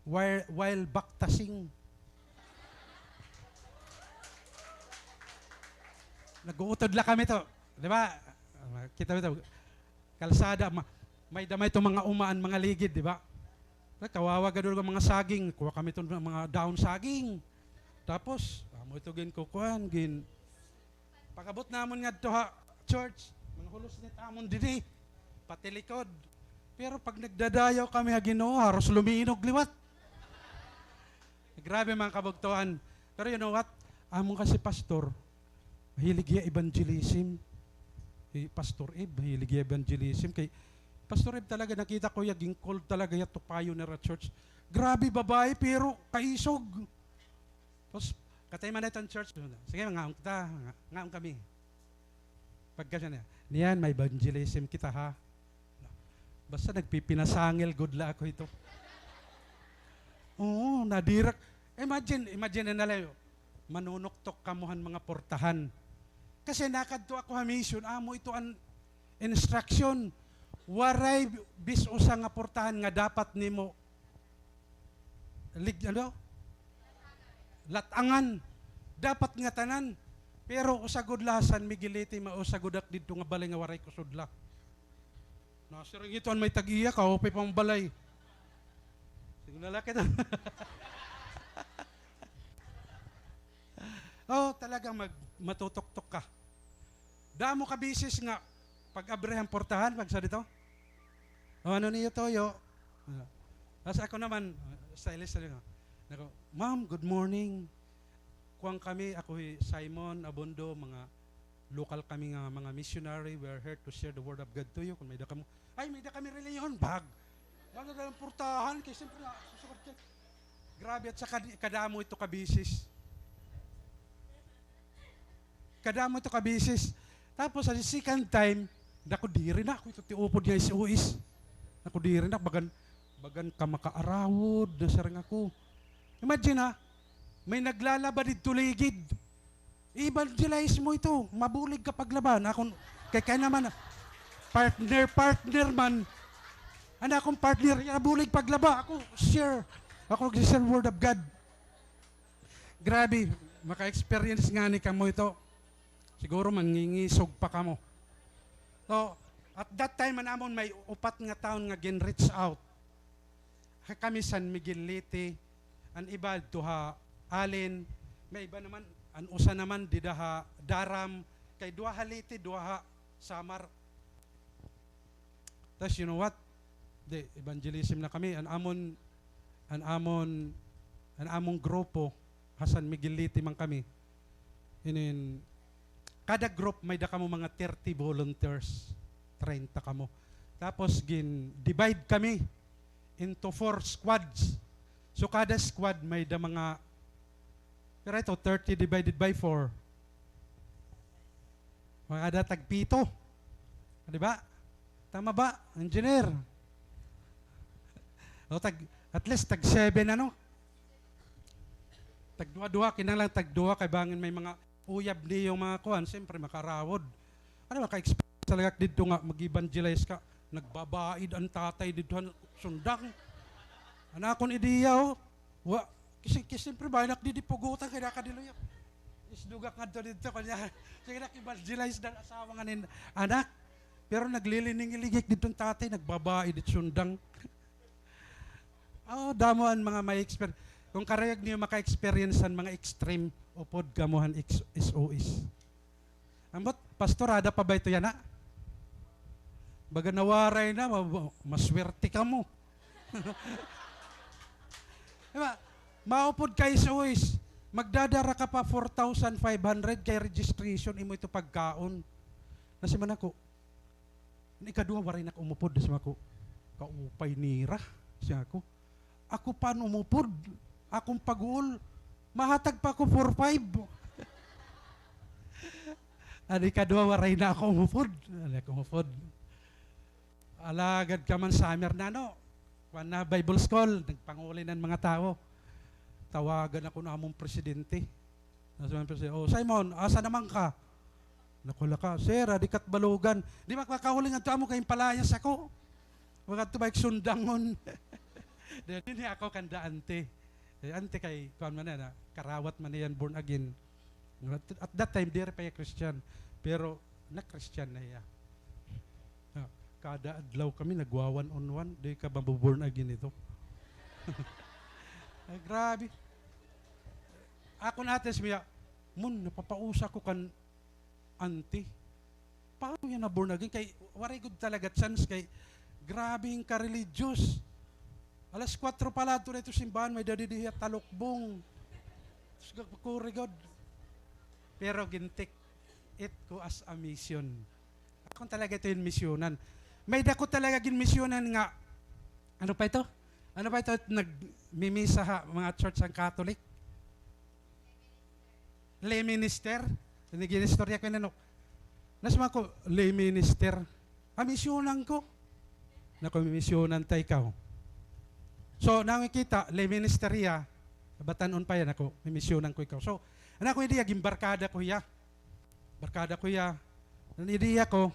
while, while baktasing. Nag-uutod la kami to, di ba? Kita mo to. Kalsada, ma-, may-ada man ito mga uma an mga ligid, di ba? Kawawa gad an mga saging, kuha kami iton mga dahon saging. Tapos, amo ito ginkukuan, gin-, pag-abot namon ngadto ha church, mga hulos nit amon didi, patilikod. Pero pag nagdadayaw kami ha Ginoo, haros luminog liwat. Grabe, mga kabugtoan. Pero you know what? Amon kasi pastor, mahilig hiya evangelism. Si Pastor Ib, mahilig hiya evangelism. Kay Pastor Ib talaga, nakita ko hiya, gin-called talaga hiya to pioneer at church. Grabe, babae, pero kaisog. Tapos, katay man ito an church. Sige, mangaon kita, nga-, ngaon kami. Pagkasiya niya, "Niyan, may evangelism kita, ha?" Basta nagpipinasangil gud la ako ito. Oo, nadirak. Imagine, imagine na lang, manunuktok kamo han mga portahan. Kasi nakadto ako ha mission, amo ito an instruction. Waray bis usa nga portahan nga dapat nimo lig-, ano? Lat-angan. Dapat ngatanan. Pero usa gud la ha San Miguel Leyte, mausa gud ak didto nga balay nga waray kusog la. Nasiring ito an may tag-iya, kaupay pa an balay. Sige na la kita. Oh, talagang mag-, matutoktok ka. Damo ka beses nga pag-abri han portahan, pagsa dito, "O, ano niyo toyo?" Ah, tas ako naman, ah, stylist, sabi ko, nako, "Ma'am, good morning. Kuan kami, ako hi Simon Abondo, mga local kami nga mga missionary. We are here to share the word of God to you. Kon may-ada kamo," "Ay, may-ada kami relihiyon." Bag. Wala na lang portahan, kay siyempre, ah, susugad ka. Grabe, at saka di-, kadamo ito ka beses. Kadamo ito ka beses. Tapos, sa second time, naku, diri na ako ito tiupod nga S O S. Naku, diri na, bagan, bagan ka makaarawod, nasiring ako. Imagine, ha, may naglalaba didto ligid. I-evangelize mo ito, mabulig ka paglaba. An akon, kay, kay naman, partner, partner man. An akon partner, iya bulig paglaba. Ako, share. Ako nagsi-share word of God. Grabe, maka-experience ngani kamo ito. Siguro mangingisog pa kamo. So, at that time, an amon may upat nga taon nga gin-reach out. Ha kami San Miguel Leyte, an iba adto ha Allen, may iba naman, an usa naman dida ha Durham, kay duha ha Leyte, duha ha Samar. Tas, you know what? Di, evangelism na kami. An amon, an amon, an amon grupo, ha San Miguel Leyte man kami. Inin, kada group may-ada kamo mga thirty volunteers, treinta kamo. Tapos gin-divide kami into four squads. So, kada squad may-ada mga, pira ito, thirty divided by four. Makada tagpito. Di ba? Tama ba, engineer? O, tag-, at least tag-seven, ano? Tagduha-duha, kinahanglan tagduha, kay bangin may mga uyab niyo, mga kuan, siyempre, makarawod. Ano, maka-experience talaga didto nga mag-evangelize ka. Nagbabaid an tatay didto han sundang. An akon ideya, o. Wa, kasi, kasi siyempre, ba, anak, didi pugutan, kay nakadiluya. Isdugak ngadto didto, kanya, sige, nag-evangelize na asawa nga nin anak. Pero nagliliningiligik didto an tatay, nagbabaid it sundang. Oh, damo an mga may exper-, kon karuyag niyo maka-experience han mga extreme, upod kamo han ex-, S O S. Ambot, pastor, ada pa ba ito yana? Baga nawaray na, ma-, ma-, maswerte kamo. Di ba? Maupod ka S O S, magdadara ka pa four thousand five hundred kay registration, imo ito pagkaon. Nasiring man ako, an ikaduha, waray na ak umupod, nasiring man ako. Kaupay nira, siring ako. Ako pa an umupod, akon paguol, mahatag pa ako four five. An ikaduha, waray na ako umupod. Waray ako umupod. Alagad ka man, summer na, no? Kuan na, Bible school, nagpanguli na an mga tawo. Tawagan ako an amon presidente. Nasiring man an presidente, "O, Simon, asa naman ka?" Naku, hala ka, "Sir, adi ka ha Balugan." "Di ba, makakauli ngadto ha amon kay impalayas ako. Wa ngadto ba ik sundangon?" Di, dinhi ako kanda auntie. Eh, auntie kay, kuan man na, karawat man niyan, born again. At, at that time, diri pa hiya Christian. Pero, na-Christian na hiya. Ah, kada adlaw kami nagwa-one on one, di ka mabu-born again ito. Ay, grabe. Akon ate, sabi niya, "Mon, napapausa ko kan auntie. Paano hiya na-born again?" Kay waray gud talaga chance kay Grabe hin ka-religious. Alas kuwatro pa la adto na ito simbahan, may-ada didi hiya talukbong. Tapos gagpakuri gud. Pero gintik it ko as a mission. Akon talaga ito ginmisyonan. May-ada ko talaga ginmisyonan nga, ano pa ito? Ano pa ito nagmimisa ha mga church han Catholic? Lay minister. Gin-istorya ko ini, no. Nasma ko, lay minister. Ah, misyonan ko. Nako, misyonan ta ikaw. So, nakita, lay minister hiya, batan-on pa hiya, nako, misyonan ko ikaw. So, an akon ideya, ginbarkada ko hiya. Barkada ko hiya. An ideya ko,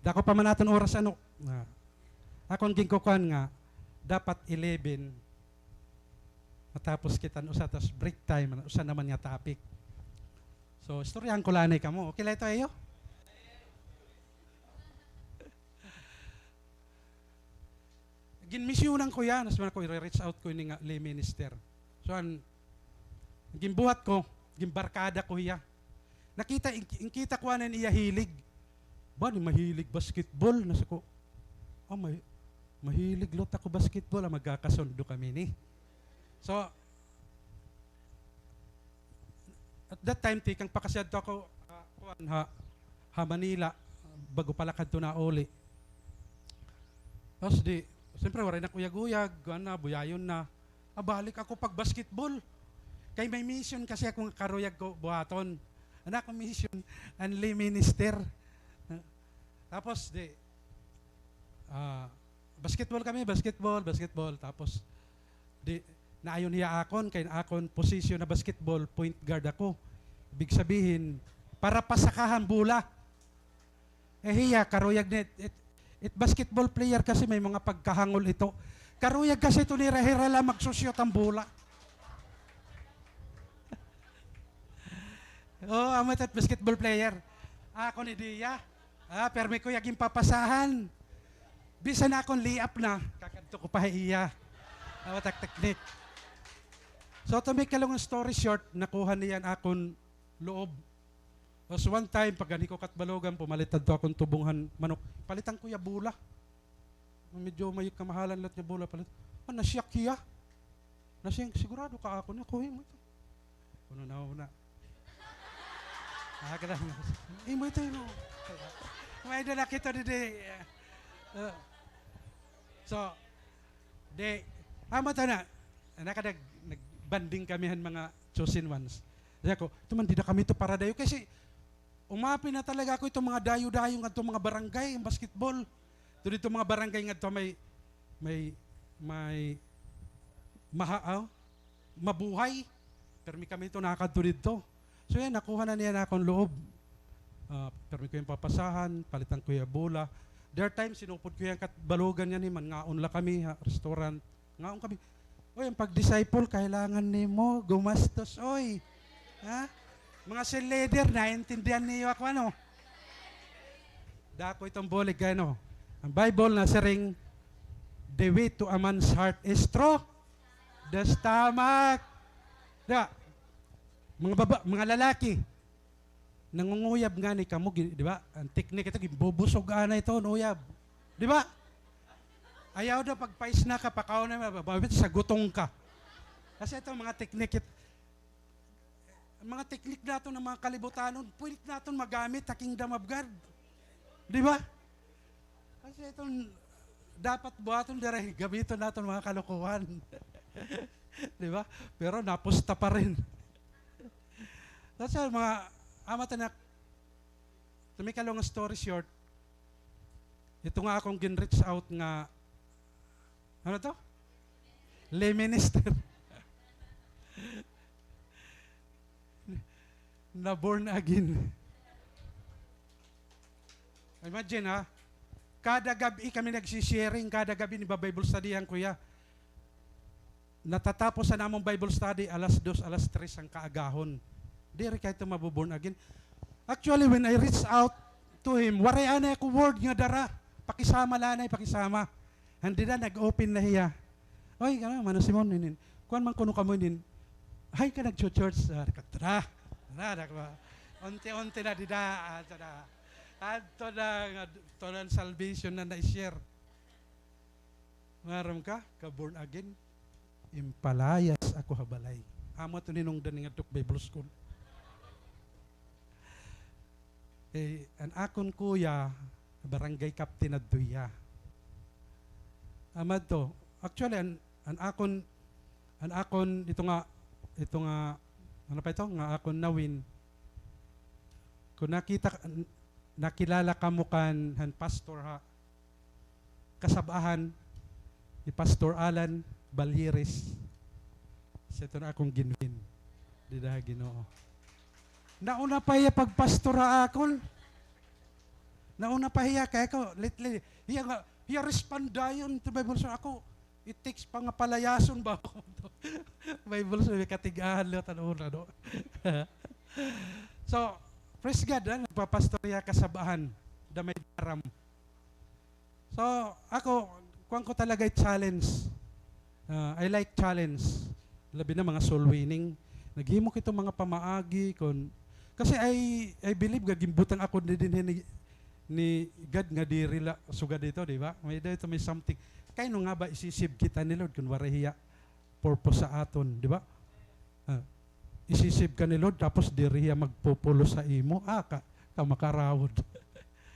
dako pa man aton oras, ano. Ah, akon ginkukuan nga, dapat eleven, matapos kita an usa, tas break time, usa naman nga topic. So, istoryahan ko la anay kamo. Okay la ito ha iyo? Ginmisyonan ko hiya, nasma ko, i-reach out ko ini nga lay minister. So, an ginbuhat ko, ginbarkada ko hiya. Nakita, in-, inkita ko anay an iya hilig. Ba, ni mahilig basketball, nasma ko, ah, may, mahilig liwat ako basketball, ah, magkakasundo kami ini. So, at that time, tikang pa kasi adto ako, ah, kuan, ha, ha Manila, bag-o pa la kadto nauli. Tapos di, siyempre, waray na ak uyag-uyag, kuan na, buyayon na. Ah, balik ako pag-basketball. Kay may mission kasi ako nga karuyag ko buhaton. An akon mission, an lay minister. Tapos di, ah, basketball kami, basketball, basketball. Tapos, di, naayon hiya akon, kay an akon position ha basketball, point guard ako. Ibig sabihin, para pasakahan bola. Eh, hiya, karuyag na it, it, it basketball player kasi may mga pagkahangol ito. Karuyag kasi ito nira, hira la magsu-shoot han bola. Oo, amo ito it basketball player. Akon ideya. Ah, permi ko iya ginpapasahan. Bisan akon layup na, kakadto ko pa ha iya. Amo it ak technique. So, to make a long story short, nakuha niya an akon loob. Tapos one time, pag-anhi ko Catbalogan, pumalit adto akon tubong han manok. Palitan ko iya bola. Medyo may kamahalan liwat nga bola, palit. Ah, na-shock hiya. Na-shock, sigurado ka akon, ako, imo ito. Kuno na, una. Ah, kada, imo ito, imo. May dala kita didi. Ah. So, di, amo ito na. Nakadag-, nag-bonding kami han mga chosen ones. Kay ako, ito man, dida kami ito para dayo. Kasi, umapil na talaga ako ito mga dayo-dayo ngadto mga barangay, an basketball. Ito didto mga barangay ngadto may, may, may maha-, ah, mabuhay. Permi kami ito nakakadto didto. So, yan, nakuha na niya an akon loob. Ah, permi ko iya papasahan, palitan ko iya bola. There are times, sinupod ko iya han Catbalogan niyan, eh, manngaon la kami ha restaurant. Ngaon kami, "Oy, an pag-disciple, kailangan nimo gumastos, oy." Ha? Mga cell leader, naintindihan niyo ako, ano? Dako iton bulig kay ano? An Bible nasiring, "The way to a man's heart is through the stomach." Di ba? Mga baba-, mga lalaki, nangunguyab ngani kamo, gi-, di ba? An teknik ito, ginbubusog anay ito, an uyab. Di ba? Ayaw daw pagpaisna ka, pakaon na, mababawit, saguton ka. Kasi ito, mga teknik it-, mga teknik naton nga mga kalibutanon, pwede naton magamit ha Kingdom of God. Di ba? Kasi iton dapat buhaton diri, gamiton naton mga kalokohan. Di ba? Pero napusta pa rin. That's why, mga ama, tanak, to make a long story short, ito nga akon gin-reach out nga, ano to? Lay minister. Na born again. Imagine, ha? Kada gab-i kami nagsi-sharing, kada gab-i nagba-Bible study-han, kuya. Natatapos an amon Bible study alas dos, alas tres han kaagahon. Diri kay ito mabu-born again. Actually, when I reach out to him, waray anay ako word nga dara. Pakisama la anay, pakisama. An dida, nag-open na hiya. Oy, kana, Mano Simon, inin. Kuan man kuno kamo, inin. Hay ka nagcho-church. Ah, tara. Tara, tara. Unti-unti na dida. Ah, tara. Adto na, nga, to na an salvation na na-share. Maaram ka, ka born again, impalayas ako ha balay. Amo aton hinungdan ngadto ha Bible school. Eh, an akon kuya, barangay captain adto hiya. Amo adto, actually, an, an akon, an akon, ito nga, ito nga, ano pa ito? Nga akon nawin. Kon nakita, nakilala kamo kan, han pastor ha, kasab-ahan ni Pastor Alan Balyeres. Siya ito an akon ginwin dida ha Ginoo. Nauna pa hiya pagpastor ha akon. Nauna pa hiya kay ako, lately, hiya nga, hiya respond dayon to Bible study. Ako, it takes pa nga palayason ba ako. Bible study, katig-ahan liwat an una, no? So, praise God, ha, nagpapastor hiya kasab-ahan. Da may daram. So, ako, kuan ko talaga it challenge. Ah, I like challenge. Labi na mga soul winning. Naghimo kito mga pamaagi kon, kasi I, I believe nga ginbutang ako ni dinhi ni, ni God nga diri la sugad ito, di ba? May dito may something. Kay no nga ba isisib kita ni Lord kun waray hiya purpose sa aton, di ba? Ah, isisib ka ni Lord tapos diri hiya magpupulos sa imo, ah, ka, ka makarawod.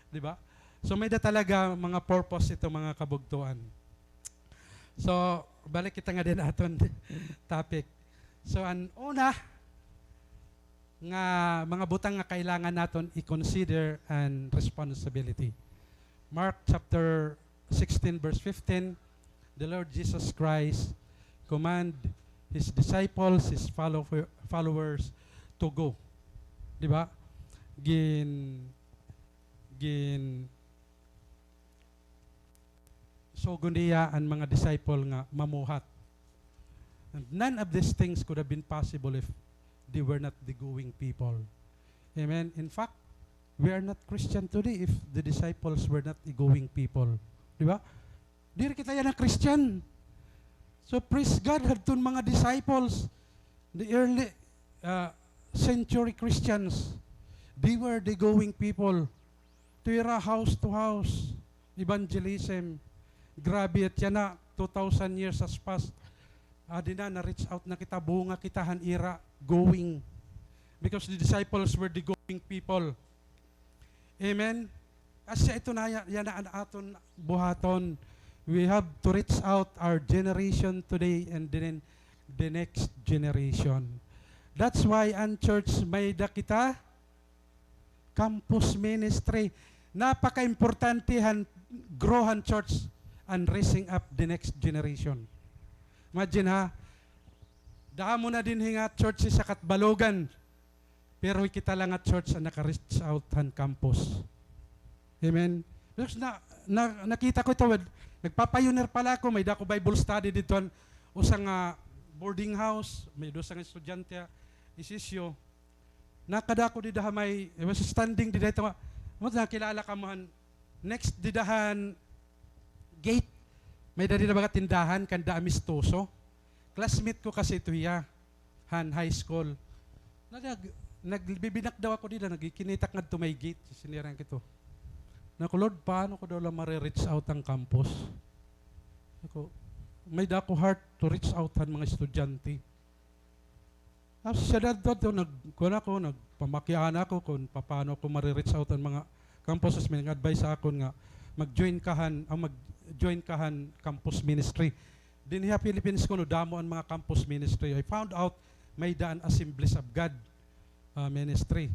Di ba? So may da talaga mga purpose ito, mga kabugtoan. So balik kita nga din aton topic. So an una nga mga butang nga kailangan naton i-consider an responsibility. Mark chapter sixteen, verse fifteen, the Lord Jesus Christ command his disciples, his follower, followers to go. Di ba? Gin, gin, sugo niya an mga disciple nga mamuhat. And none of these things could have been possible if they were not the going people. Amen. In fact, we are not Christian today if the disciples were not the going people. Di ba? Diri kita yana Christian. So praise God, hadton mga disciples, the early, uh, century Christians, they were the going people. To ira house to house, evangelism. Grabe it yana, two thousand years has passed. Adi na, na-reach out na kita, bunga kita han ira going. Because the disciples were the going people. Amen? Asya ito na ya-, yana an aton buhaton. We have to reach out our generation today and then the next generation. That's why an church may-da kita campus ministry. Napaka-importante han grow han church and raising up the next generation. Imagine ha, damo na dinhi nga church sa Catbalogan. Pero kita la nga church an naka-reach out han campus. Amen. Because na, na, nakita ko ito, nagpa-pioneer pala ako, may-da ako Bible study didto han usa nga boarding house, may-da usa nga estudyante ha S S U. Nakada ako dida ha may, I was standing dida ito nga, mo nakilala kamo han, next dida han gate, may-da dida baga tindahan, kanda Amistoso. Classmate ko kasi ito hiya. Han high school. Nag-, nagbibinakdaw ako dida, nagkikinitak ngadto may gate, sinirang kito. Nako, Lord, paano ko daw la mare-reach out an campus? Nako, may-da ako heart to reach out han mga estudyante. Tapos siya dadto, nag-, kuan ako, nagpamakiana ako kon papaano ako mare-reach out an mga campuses. May nag-advise sa akon nga mag-join ka han, ah, mag-join ka han campus ministry. Dinhi ha Philippines kuno damo an mga campus ministry. I found out may-da an Assemblies of God, ah, ministry.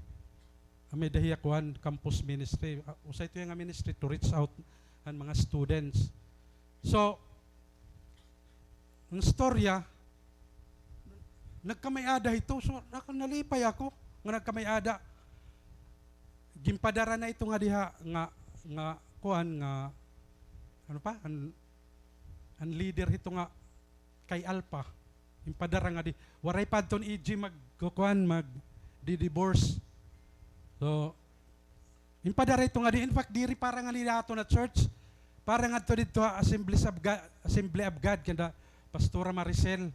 Ah, may-da hiya kuan, campus ministry. Ah, usa ito hiya nga ministry to reach out an mga students. So, an istorya, nagkamay-ada hito. So, naka-, nalipay ako nga nagkamay-ada. Ginpadara na ito nga diha nga, nga kuan nga, ano pa, an, an leader hito nga Chi Alpha. Ginpadara nga di, waray pa adton E G magkukuan, magdi-divorce. So, ginpadara ito nga di, in fact, diri para nga dida ha aton nga church, para ngadto didto ha Assemblies of Ga-, Assembly of God, kanda Pastora Maricel.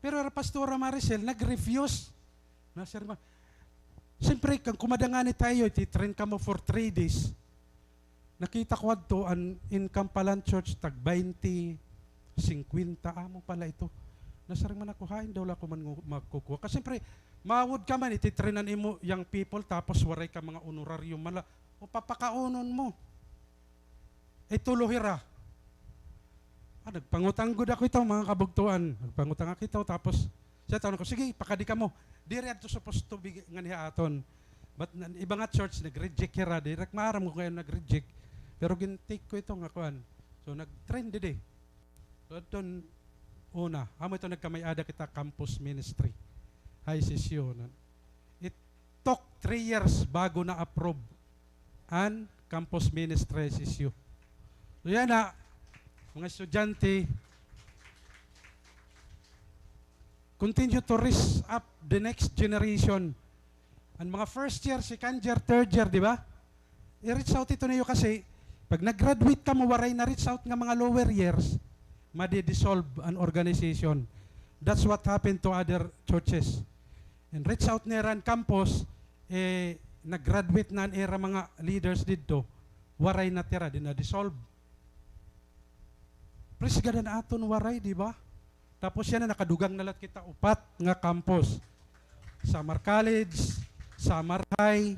Pero an Pastora Maricel, nag-refuse. Na, sir, ma-, siyempre, kan kumada ngani tayo, iti-train kamo for three days. Nakita ko adto an income pa la han church, tag baynte, singkwenta, amo pala ito. Nasiring man ako, hain daw la ako man ngu-, magkukuha. Kasi siyempre, mawod ka man, ititrain an imo young people, tapos waray ka mga honorarium man la. O papakaunon mo. Ito lo hira. Ah, nagpangutang gud ako ito, mga kabugtoan. Nagpangutang ako ito, tapos siring ko, sige, pakadi kamo. Diri adto supposed to be nganhi ha aton. But nan, iba nga church, nag-reject hira. Diri ak maaram kon kay ano nag-reject. Pero gin-take ko ito nga kuan. So, nag-train didi. So, adton una, amo ito nagkamay-ada kita campus ministry. High session. It took three years bago na-approve an campus ministry S S U. So, yana, mga estudyante, continue to raise up the next generation. An mga first year, second year, third year, di ba? I-reach out ito niyo kasi pag nag-graduate kamo, waray na-reach out nga mga lower years, madi-dissolve an organization. That's what happened to other churches. And reach out nira an campus, eh, nag-graduate na an ira mga leaders didto, waray natira, di na-dissolve. Praise God, an aton waray, di ba? Tapos yana, nakadugang na la kita upat nga campus. Samar College, Samar High,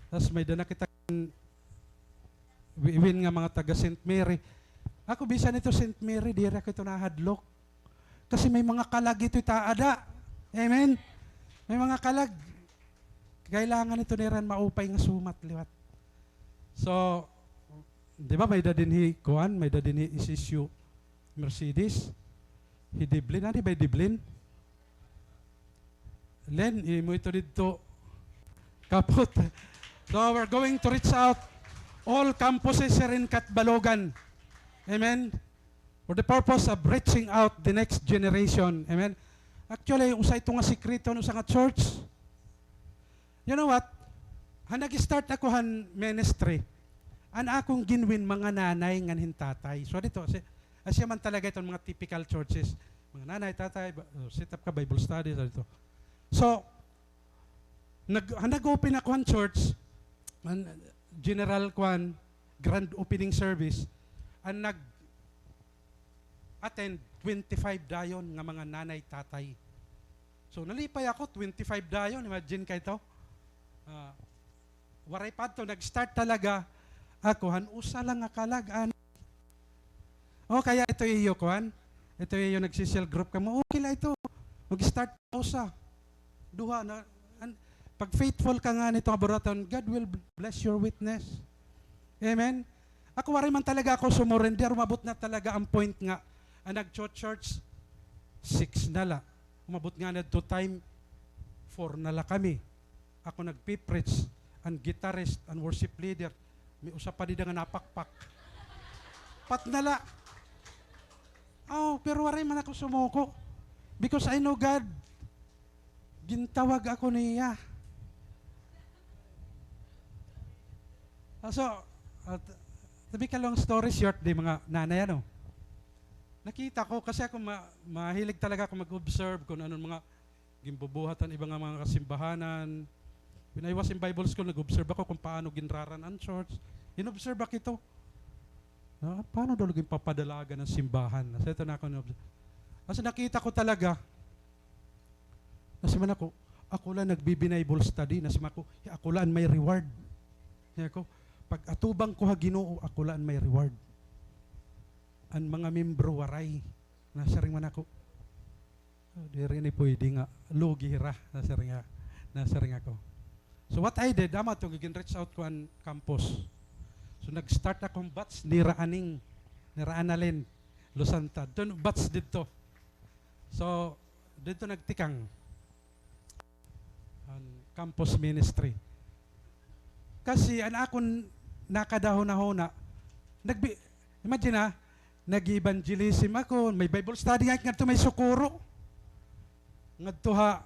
tas may-ada na kita wiwin nga mga taga Saint Mary. Ako, bisan ito Saint Mary, diri ako ito nahadlok. Kasi may mga kalag ito it aada. Amen? May mga kalag. Kailangan ito nira hin maupay nga sumat liwat. So, di ba, may-ada dinhi kuan, may-ada dinhi S S U Mercedes. Hi Diblin, adi ba hi Diblin? Len, imo ito didto. Kapot. So, we're going to reach out all campuses here in Catbalogan. Amen? For the purpose of reaching out the next generation. Amen? Actually, usa ito nga sikreto han usa nga church. You know what? Han nag-start ako han ministry, an akon ginwin mga nanay ngan hin tatay. So, didto, si-, asya man talaga iton mga typical churches. Mga nanay, tatay, ba-, oh, set up ka Bible study, so didto. So, nag-, han nag-open ako han church, an general kuan, grand opening service, an nag-attend, twenty-five dayon nga mga nanay, tatay. So, nalipay ako, twenty-five dayon, imagine kay to. Ah, waray pa adto, nag-start talaga ako han usa la nga kalag, an-, o, kaya ito iyo, kuan? Ito iyo nagsi-cell group kamo, okay la ito. Mag-start ka usa. Duha na, an-, pag faithful ka ngani hito nga buruhaton, God will bless your witness. Amen? Ako, waray man talaga ako sumurrender. Umabot na talaga an point nga, an nagcho-church, six na la. Umabot ngani adto time, four na la kami. Ako nagpi-preach, an guitarist, an worship leader, may usa pa dida nga napakpak. Pat na la. Aw, pero waray man ako sumuko. Because I know God. Gintawag ako niya. Ah, so, ah, t-, to make a long story short, di mga nanay, ano, nakita ko, kasi ako ma-, mahilig talaga ako mag-observe kung anong mga ginbubuhat han iba nga mga kasimbahanan. When I was in Bible school, nag-observe ako kung paano ginraran an church. In-observe ako ito. Ah, paano daw ginpapadalagan an simbahan? Nasa ito na ako in-observe. Kasi nakita ko talaga, nasiring man ako, ako la nagbi-Bible study, nasiring man ako, ako la an may reward. Siring ako, pag-atubang ko ha Ginoo, ako la an may reward. An mga membro waray. Nasiring man ako, "Ah, diri ini pwede nga lugi hira," nasiring nga, nasiring ako. So what I did, amo adto, gin-reach out ko an campus. So nag-start ako hin batch nira Aning, nira Annalyn Losanta. Didto, batch didto. So, didto nagtikang an campus ministry. Kasi an akon nakadahunahuna, nagbi-, imagine, ha, nag-evangelism ako, may Bible study nga ngadto may Socorro. Ngadto ha,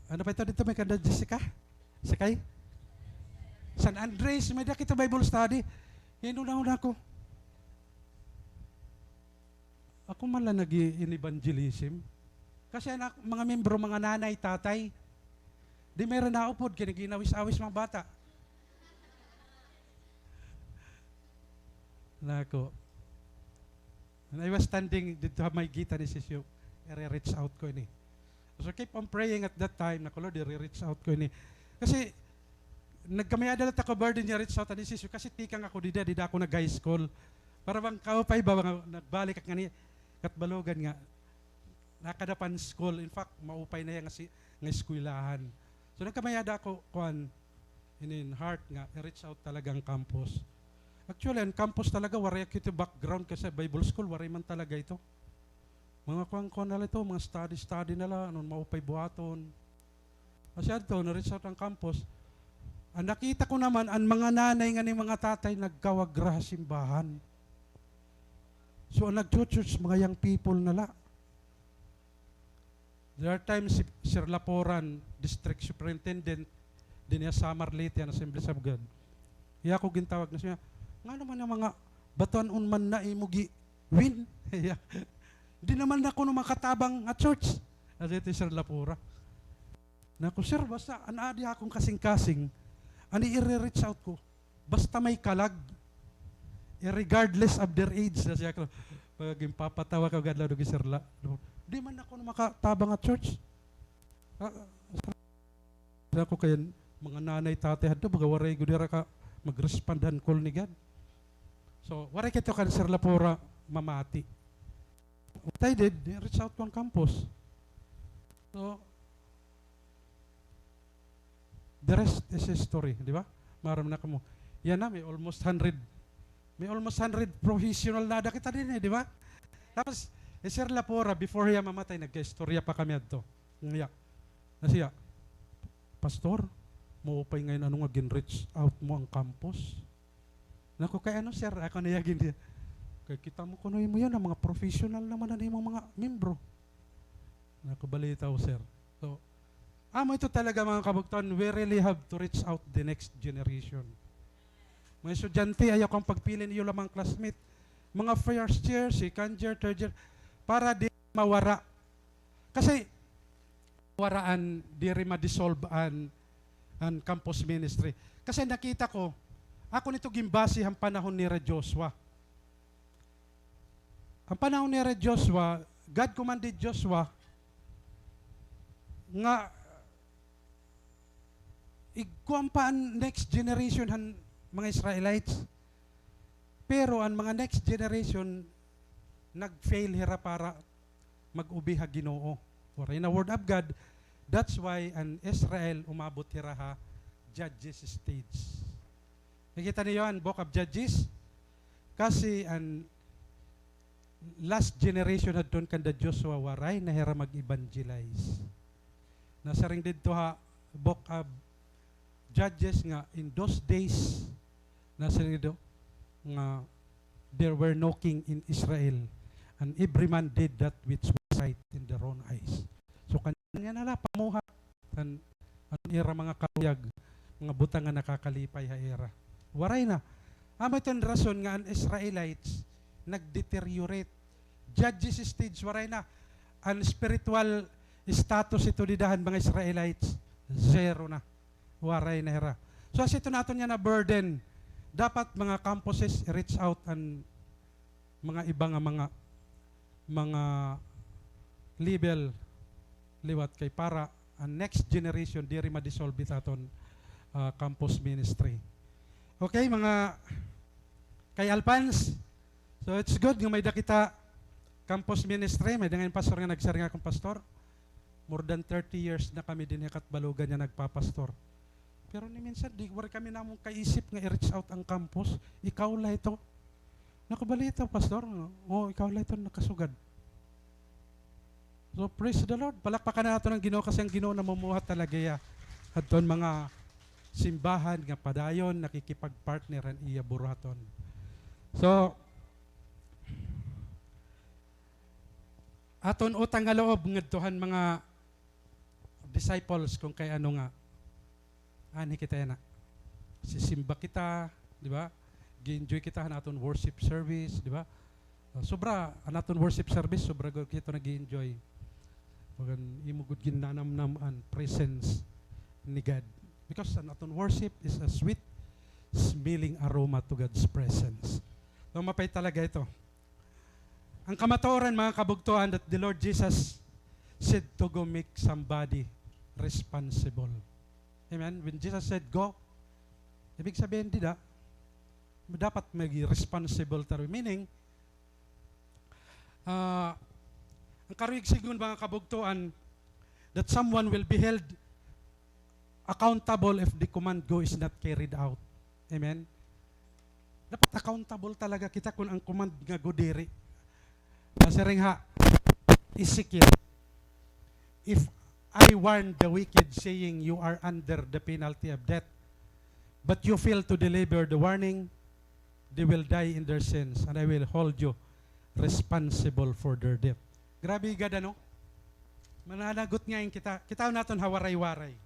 ano pa ito didto, may kanda Jessica? Sakay? San Andres, may-ada kita Bible study. Hinunahuna ko. Ako man la nag-i-, in-evangelism. Kasi an ak-, mga membro, mga nanay, tatay. Di may ra naupod, kay nag-inawis-awis mga bata. Nako. And I was standing didto ha may gate han S S U. Ire-reach out ko ini. So keep on praying at that time, nako, Lord, ire-reach out ko ini. Kasi nagkamayada la it ako burden nga reach out han S S U kasi tikang ako dida, dida ako nag-high school. Para bang kaupay ba nga nagbalik ak ngani Catbalogan nga nakada pa han school. In fact, maupay na hiya nga si, nga eskwelahan. So nagkamayada ako, kuan, inin heart nga i-reach out talaga an campus. Actually, an campus talaga, waray ak ito background kasi Bible school, waray man talaga ito. Mga kuan-kuan na la ito, mga study-study na la, ano, maupay buhaton. Kasi adto, na-reach out an campus. An nakita ko naman, an mga nanay ngani mga tatay nagkawagra ha simbahan. So, an nagcho-church, mga young people na la. There are times si Sir Laporan, district superintendent dinhi ha Samar, Leyte, an Assemblies of God. Iya ako gintawag na siya, "Ngano man an mga batuan-on man na imo gi-win?" Iya. "Di naman ako no makatabang ha church." As it is, Sir Lapora. Nako, sir, basta an aadi ha akon kasingkasing, an ire-reach out ko, basta may kalag, eh, regardless of their age, na siya ko. Pag ginpapatawa ko, gadlaw, dugi, sir, la-, di man ako no makatabang ha church. Ah, sir, ako kay mga nanay, tatay hadto, baga waray gud hira ka mag-respond han call ni God. So, waray kay ito kan Sir Lapora mamati. What I did, reach out ko an campus. So, the rest is history, di ba? Maaram na kamo. Yana, may almost hundred. May almost hundred professional na ada kita dinhi, di ba? Tapos, eh, Sir Lapora, before hiya mamatay, nagkaistorya pa kami adto. Nga, na siya, "Pastor, maupay ngay-an ano nga gin-reach out mo an campus." Nako, kay ano, sir, ako na iya gin-, kay kita mo kuno imo yana, mga professional naman an imo mga membro. Nako, balitaw, sir. So, amo ito talaga, mga kabugtoan, we really have to reach out the next generation. Mga estudyante, ayaw kang pagpili niyo lamang classmate. Mga first year, second year, third year, para di mawara. Kasi, waraan, diri ma-dissolve an, an campus ministry. Kasi nakita ko, ako nito ginbase han panahon ni Ra Joshua. An panahon ni Ra Joshua, God commanded Joshua nga igkuan pa an next generation han mga Israelites. Pero an mga next generation, nag-fail hira para mag-obey ha Ginoo. Waray na word of God. That's why an Israel umabot hira ha Judges stage. Nakita niyo an Book of Judges? Kasi an last generation hadton kanda Joshua, waray na hira mag-evangelize. Nasiring didto ha Book of Judges nga in those days, nasiring didto nga there were no king in Israel, and every man did that which was right in their own eyes. So, kanya na la pamuhat an, an ira mga kaluyag, mga butang nga nakakalipay ha ira. Waray na. Amo iton rason nga an Israelites nag-deteriorate. Judges stage, waray na. An spiritual status ito dida han mga Israelites, zero na. Waray na hira. So, as ito naton yana burden, dapat mga campuses, reach out an mga iba nga mga, mga level liwat kay para an next generation diri ma-dissolve it aton, ah, campus ministry. Okay, mga ka-Alpans, so it's good nga may-ada kita campus ministry, may-ada ngay-an pastor nga nagsiring akon, "Pastor, more than thirty years na kami dinhi ha Catbalogan nga nagpapastor." Pero ni minsan, di, waray kami namon kaisip nga i-reach out an campus. Ikaw la ito. Nakabalita, Pastor, nga, o, ikaw la ito nakasugad. So, praise the Lord. Palakpakan naton an Ginoo kasi an Ginoo namumuhat talaga hiya hadton mga simbahan nga padayon nakikipag-partner han iya buruhaton. So, aton utang nga loob ngadto han mga disciples, kon kay ano nga, anhi kita yana. Sisimba kita, di ba? Gi-enjoy kita han aton worship service, di ba? Ah, sobra an aton worship service, sobra gud kita nag-enjoy. Pag an imo gud ginnanamnam an presence ni God. Because an aton worship is a sweet smelling aroma to God's presence. So, mapait talaga ito. An kamatuoran, mga kabugtoan, that the Lord Jesus said to go make somebody responsible. Amen? When Jesus said, "Go," ibig sabihin dida, dapat maging responsible tayo. Meaning, ah, an karuyag sidngon, mga kabugtoan, that someone will be held accountable if the command "Go" is not carried out. Amen? Dapat accountable talaga kita kon an command nga "Go diri." Nasiring ha Ezekiel, "If I warn the wicked, saying, 'You are under the penalty of death,' but you fail to deliver the warning, they will die in their sins, and I will hold you responsible for their death." Grabe, gad, ano? Mananagot ngay-an kita. Kitaon naton ha Waray-Waray.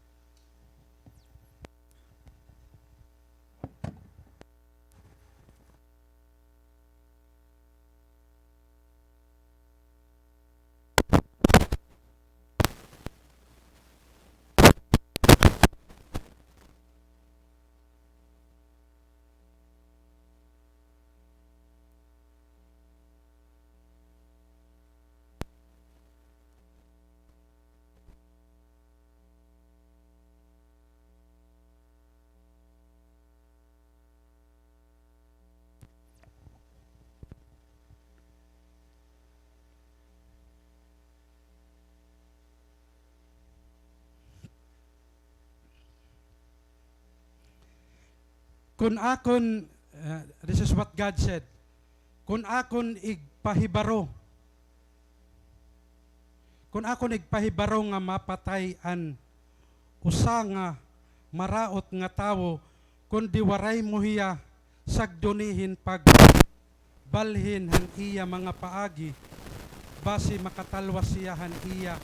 Kon akon, uh, this is what God said, "Kon akon igpahibaro, kon akon igpahibaro nga mapatay an usa nga maraot nga tawo, kundi waray mo hiya sagdoni hin pagbalhin han iya mga paagi, basi makatalwas hiya han iya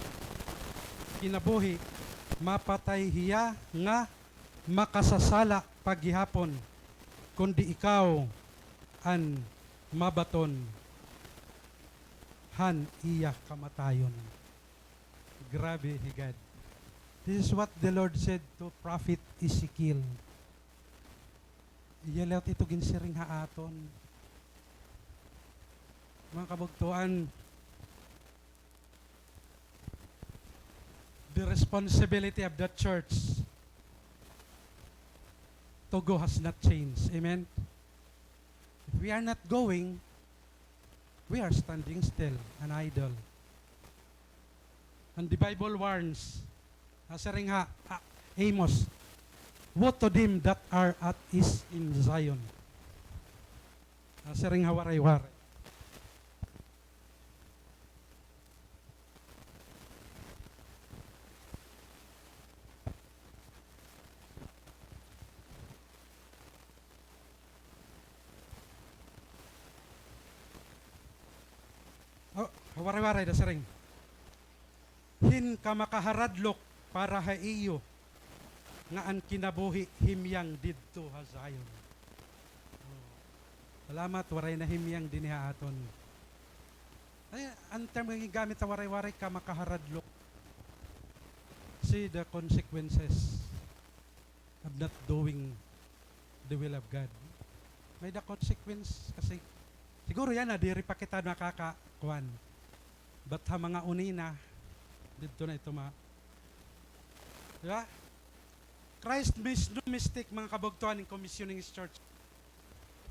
kinabuhi, mapatay hiya nga makasasala pa gihapon, kundi ikaw an mabaton han iya kamatayon." Grabe, hi God. This is what the Lord said to Prophet Ezekiel. Iya liwat ito ginsiring ha aton. Mga kabugtoan, the responsibility of the church to go has not changed. Amen? If we are not going, we are standing still and idle. And the Bible warns, nasiring ha, ah, Amos, "Woe to them that are at ease in Zion." Nasiring ha Waray-Waray. Oh, ha Waray-Waray nasiring, "Hin kamakaharadlok para ha iyo nga an kinabuhi himyang didto ha Zion." Oh. Salamat, waray na himyang dinhi ha aton. Ay, an term nga gingamit ha Waray-Waray, kamakaharadlok. See the consequences of not doing the will of God. May the consequence kasi. Siguro yana, diri pa kita nakakakuan. But ha mga unina, didto na ito ma-, di ba? Christ makes no mistake, mga kabugtoan, in commissioning His church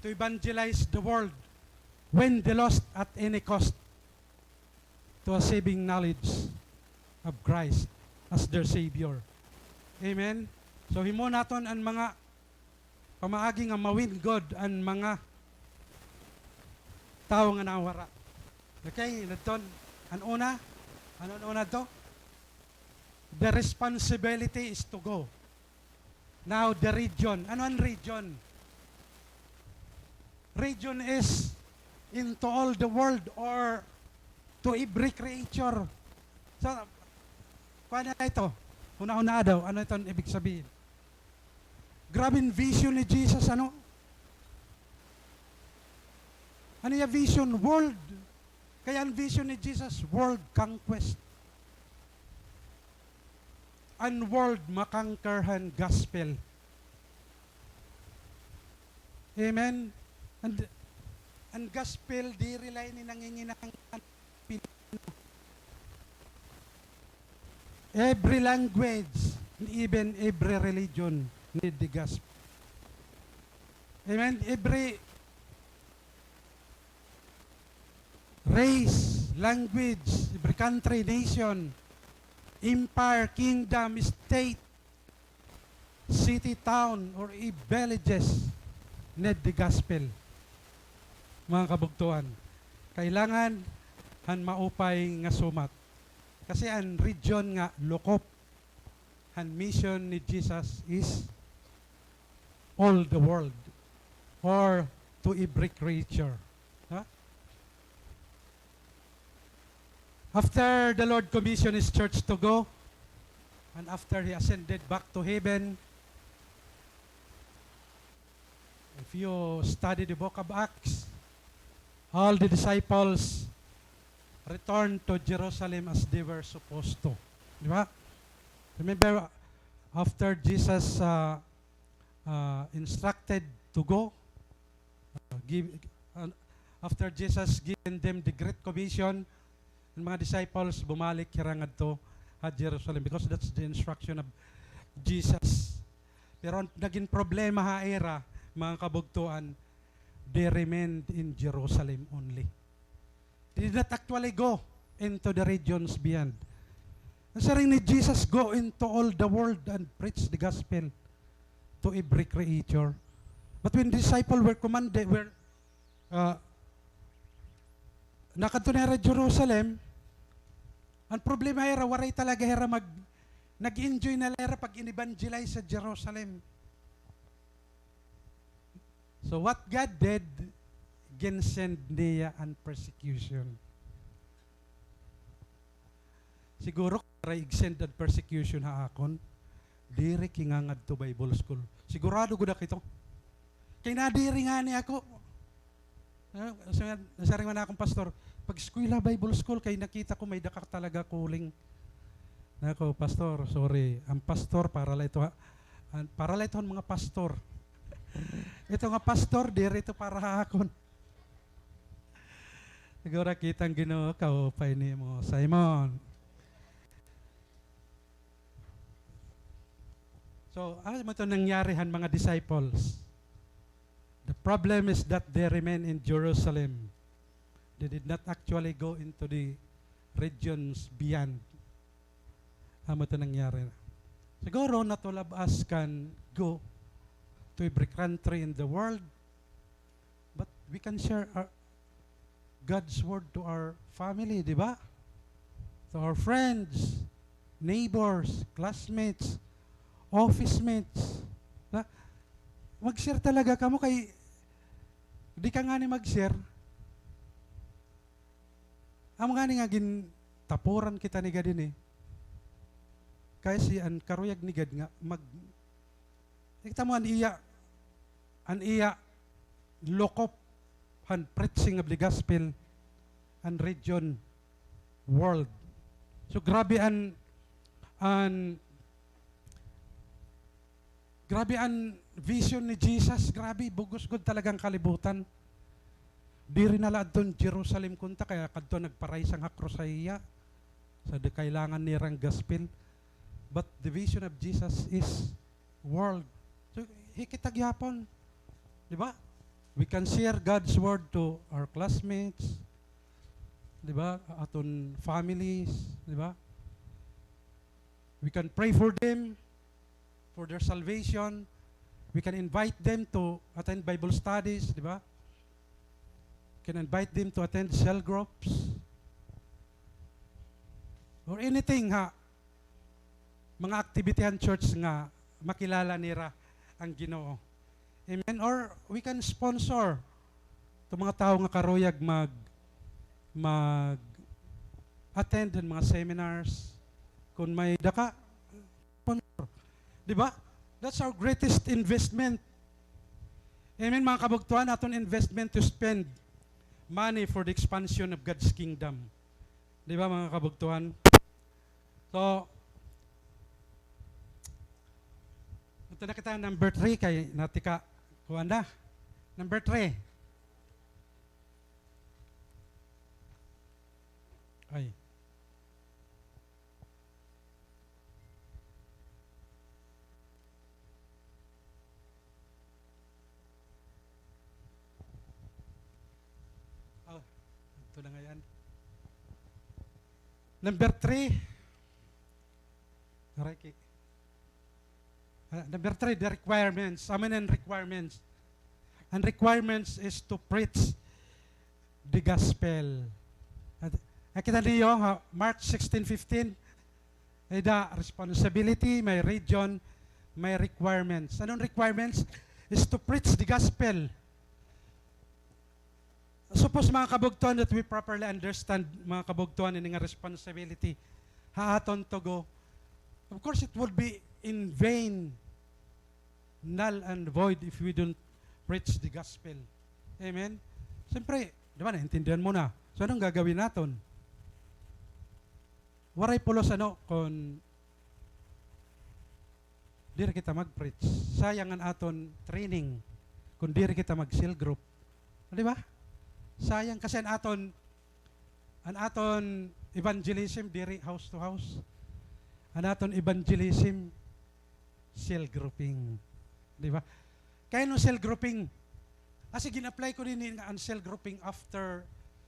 to evangelize the world, win the lost at any cost, to a saving knowledge of Christ as their Savior. Amen? So, himo naton an mga pamaagi nga ma-win gud an mga tawo nga nawara. Okay, nadton. An una, ano an una to? The responsibility is to go. Now, the region. Ano an region? Region is into all the world or to every creature. So, kuan na ito. Hunahunaa daw. Ano ito an ibig sabihin? Grabe an vision ni Jesus, ano? Ano iya vision? World. Kaya an vision ni Jesus, world conquest. An world ma-conquer han gospel. Amen? And An gospel, diri la ini nanginginahanglan Pilipino. Every language, even every religion need the gospel. Amen? Every race, language, every country, nation, empire, kingdom, state, city, town, or i-, villages need the gospel. Mga kabugtoan, kailangan han maupay nga sumat. Kasi an region nga lukop han mission ni Jesus is all the world or to every creature. Ha? After the Lord commissioned his church to go, and after he ascended back to heaven, if you study the book of Acts, all the disciples returned to Jerusalem as they were supposed to. Di ba? Remember, after Jesus, uh, uh, instructed to go, uh, give, uh, after Jesus given them the Great Commission, an mga disciples, bumalik hira ngadto ha Jerusalem because that's the instruction of Jesus. Pero an nagin problema ha ira, mga kabugtoan, they remained in Jerusalem only. They did not actually go into the regions beyond. An siring ni Jesus, "Go into all the world and preach the gospel to every creature." But when disciple were commanded, were, uh, nakadto na hira Jerusalem, an problema hira, waray talaga hira mag-, nag-enjoy na la hira pag-in-evangelize sa Jerusalem. So what God did, ginsend niya an persecution. Siguro, kon waray igsend an persecution ha akon, diri kingangadto Bible school. Sigurado gud ako ito. Kay nadiri ngani ako. Ah, sa-, nasiring man akon pastor, "Pag-eskwela Bible school, kay nakita ko may daka talaga calling." Nako, "Pastor, sorry. An pastor, para la ito ha, an, para la ito han mga pastor. Ito nga pastor, diri ito para ha akon." Siguro kita han Ginoo, kaupay nimo, Simon. So, amo ito nangyari han mga disciples. The problem is that they remain in Jerusalem. They did not actually go into the regions beyond. Amo ito nangyari. Siguro, not all of us can go to every country in the world, but we can share our, God's word to our family, di ba? To our friends, neighbors, classmates, office mates. Na, mag-share talaga kamo kay di ka ngani mag-share. Amo ngani nga gintapuran kita ni God ini. Kay si an karuyag ni God nga mag-, kita mo an iya, an iya lukop han preaching of the gospel, an region, world. So, grabe an, an, grabe an vision ni Jesus, grabe, bug-os gud talaga an kalibutan. Diri na la adton Jerusalem kunta, kay kadto nagparaysang ha krus ha iya, sa di kailangan nira an gospel. But the vision of Jesus is world. So, hi kita gihapon. Di ba? We can share God's word to our classmates. Di ba? Aton families. Di ba? We can pray for them, for their salvation. We can invite them to attend Bible studies, di ba? Can invite them to attend cell groups. Or anything ha, mga activity han church nga makilala nira an Ginoo. Amen? Or we can sponsor to mga tawo nga karuyag mag-, mag-attend han mga seminars. Kon may daka, sponsor. Di ba? That's our greatest investment. Amen, mga kabugtoan, aton investment to spend money for the expansion of God's kingdom. Di ba, mga kabugtoan? So, punta na kita number three kay natika, kuan na. Number three. Ito na ngayon. Number three. Aray, ki-, ah, number three, the requirements. Ano an requirements? An requirements is to preach the gospel. At, nakita niyo, ha, Mark sixteen fifteen, may da responsibility, may region, may requirements. Ano an requirements? Is to preach the gospel. Suppose, mga kabugtuan, that we properly understand, mga kabugtuan, ini nga responsibility ha aton tugo. Of course, it would be in vain, null and void if we don't preach the gospel. Amen? Siyempre, di ba, naintindihan mo na. So, anong gagawin naton? Waray pulos, ano, kon diri kita mag-preach. Sayang an aton training kon diri kita mag-cell group. Di ba? Sayang kasi an aton, an aton evangelism diri house to house. An aton evangelism, cell grouping. Di ba? Kay ano cell grouping? Kasi gin-apply ko dinhi nga an cell grouping after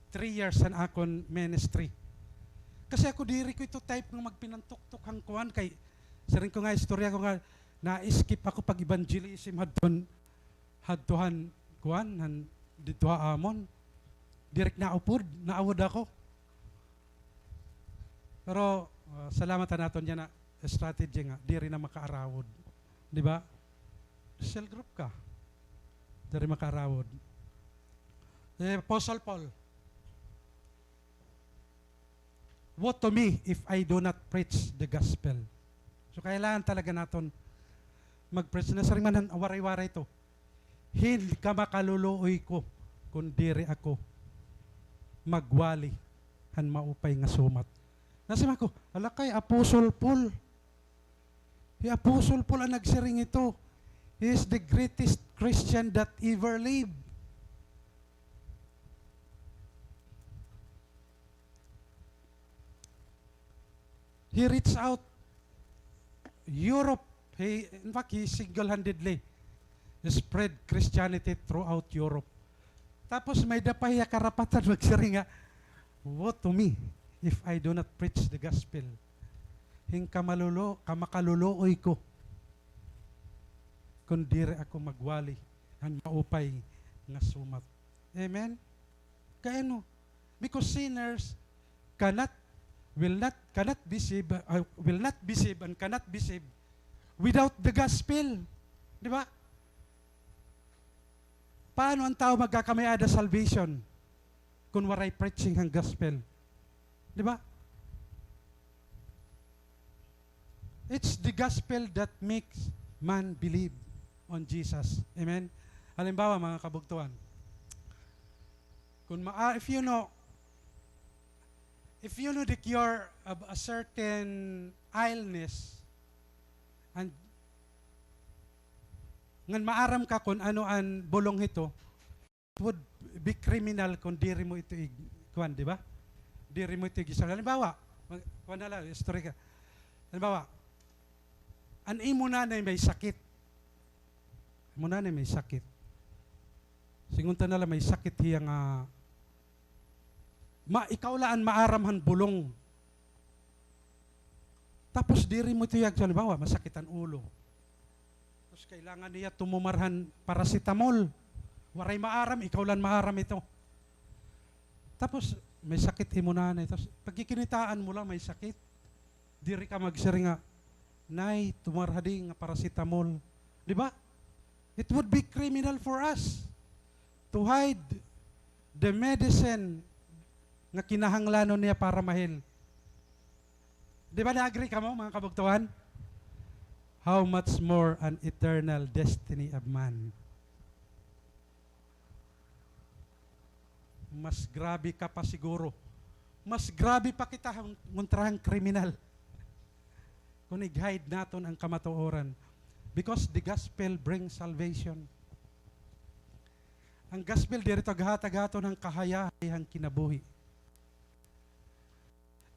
three years han akon ministry. Kasi ako diri ko ito type nga magpinantuktok han kuan kay siring ko nga istorya ko nga na-skip ako pag-evangelism hadton, hadto han kuan, han didto ha amon. Diri ko naupod, naawod ako. Pero, ah, salamat han aton yana strategy nga diri na makaarawod. Di ba? Cell group ka. Diri makaarawod. Eh, Apostle Paul, "Woe to me if I do not preach the gospel." So, kailangan talaga naton mag-preach. Nasiring man han Waray-Waray ito, "Hin kamakaluluoy ko kon diri ako magwali han maupay nga sumat." Nasiring ako, "Hala kay Apostle Paul." Hi Apostle Paul an nagsiring ito. He is the greatest Christian that ever lived. He reached out Europe. He, in fact, he single-handedly spread Christianity throughout Europe. Tapos may-ada pa hiya karapatan magsiring nga, "Woe to me if I do not preach the gospel." Hin kamalulo-, kamakaluluoy ko kon diri ako magwali han maupay nga sumat. Amen? Kay ano? Because sinners cannot, will not, cannot be saved, uh, will not be saved and cannot be saved without the gospel. Di ba? Paano an tawo magkakamay-ada salvation kon waray preaching han gospel? Di ba? It's the gospel that makes man believe on Jesus. Amen? Halimbawa, mga kabugtuan, kung ma-, ah, if you know, if you know the cure of a certain illness, and ngan maaram ka kung ano an bulong hito, it would be criminal kung diri mo ito ig-, kuan, di ba? Diri mo ito ig-, halimbawa, mag-, kuan na la, istorya ka. Halimbawa, an imo nanay may sakit. Imo nanay may sakit. Singon ta na la may sakit hiya nga, ma-, ikaw la an maaram han bulong. Tapos diri mo ito ig-, halimbawa, masakit an ulo. Tapos kailangan niya tumumar han paracetamol. Waray maaram, ikaw la an maaram ito. Tapos may sakit imo nanay. Tapos pagkikinitaan mo la may sakit. Diri ka magsiring nga, "Nay, tumar hadi nga paracetamol." Di ba? It would be criminal for us to hide the medicine nga kinahanglanon niya para ma-heal. Di ba, na-agree kamo, mga kabugtuan? How much more an eternal destiny of man? Mas grabe ka pa siguro. Mas grabe pa kita han-, kontra han kriminal. Kon ig-hide naton an kamatuoran. Because the gospel brings salvation. An gospel diri ito aghatag ha aton han kahayahay han kinabuhi.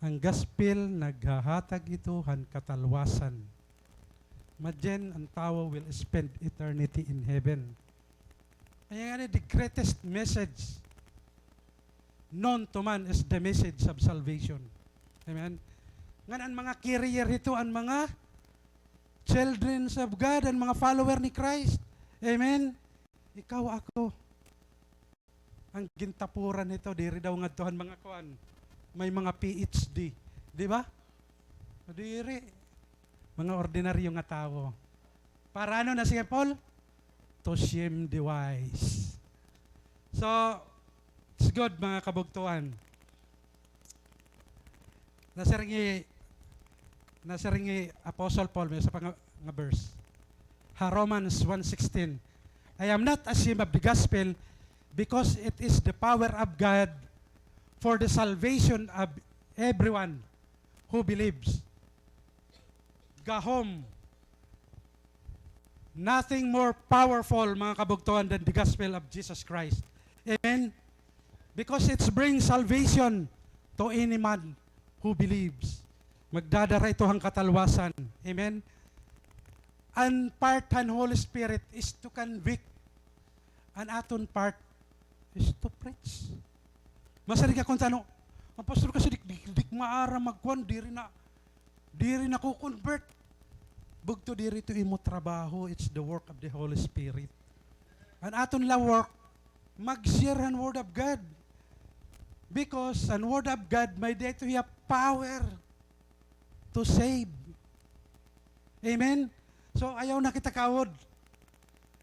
An gospel naghahatag ito han katalwasan. Imagine, an tawo will spend eternity in heaven. Kaya nga ni, the greatest message known to man is the message of salvation. Amen? Ngan an mga carrier hito, an mga children of God, an mga follower ni Christ. Amen? Ikaw, ako. An gintapuran hito, diri daw ngadto han mga kuan. May mga P H D. Di ba? Diri. Mga ordinaryo nga tawo. Para ano na siya, Paul? To shame the wise. So, it's good, mga kabugtuan. Nasiring hi, nasiring hi Apostle Paul, may isa pa nga, nga verse. Ha Romans one sixteen, "I am not ashamed of the gospel, because it is the power of God for the salvation of everyone who believes." Gahom. Nothing more powerful, mga kabugtuan, than the gospel of Jesus Christ. Amen? Because it brings salvation to any man who believes. Magdadara ito han katalwasan. Amen? An part han Holy Spirit is to convict. An aton part is to preach. Masiring ka kon ano, "Ang pastor kasi dik, dik, dik maaram magkuan, diri na, diri na ko convert." Bugto, diri ito imo trabaho, it's the work of the Holy Spirit. An aton la work, mag-share han Word of God. Because an Word of God, may-ada ito hiya power to save. Amen? So, ayaw na kita kaawod.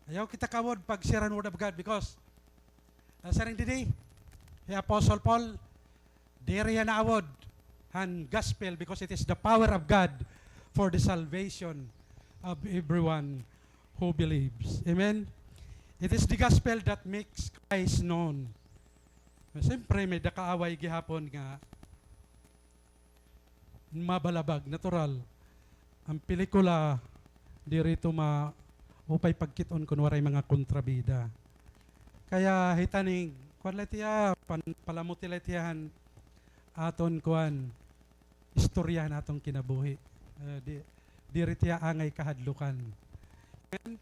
Ayaw kita kaawod pag-share han Word of God because, ah, siring didi, hi Apostle Paul, diri hiya naawod han gospel because it is the power of God for the salvation of everyone who believes. Amen? It is the gospel that makes Christ known. Siyempre, may-ada kaaway gihapon nga mabalabag, natural. An pelikula, diri ito maupay pagkit-on kon waray mga kontrabida. Kaya hitaning, kuan la it hiya, pan-, palamuti la it hiya han aton kuan, istorya han aton kinabuhi. Eh, di, diri it hiya angay kahadlukan. Amen?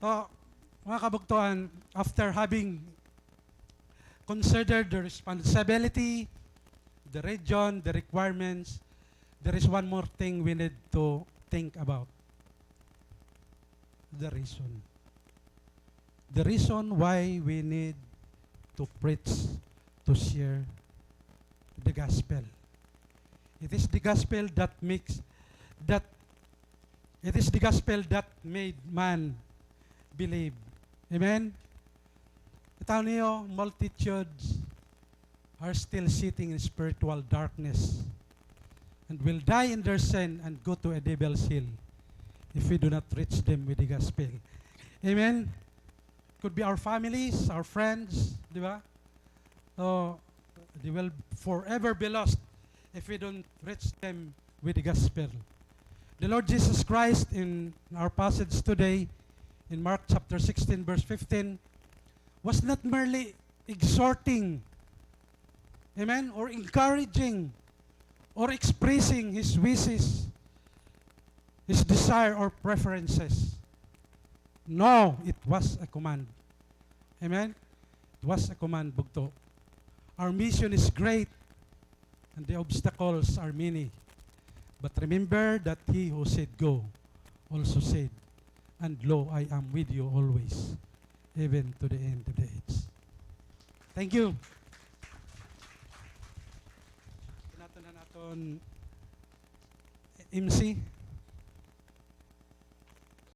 So, mga kabugtuan, after having considered the responsibility, the region, the requirements, there is one more thing we need to think about. The reason. The reason why we need to preach, to share the gospel. It is the gospel that makes, that, it is the gospel that made man believe. Amen? Kita niyo, multitudes are still sitting in spiritual darkness and will die in their sin and go to a devil's hell if we do not reach them with the gospel. Amen? Could be our families, our friends, di ba? So, they will forever be lost if we don't reach them with the gospel. The Lord Jesus Christ, in our passage today, in Mark chapter sixteen, verse fifteen, was not merely exhorting, amen, or encouraging, or expressing his wishes, his desire, or preferences. No, it was a command. Amen? It was a command, bugto. Our mission is great, and the obstacles are many. But remember that he who said, "Go," also said, "And lo, I am with you always, even to the end of the age." Thank you. Naton na naton M C.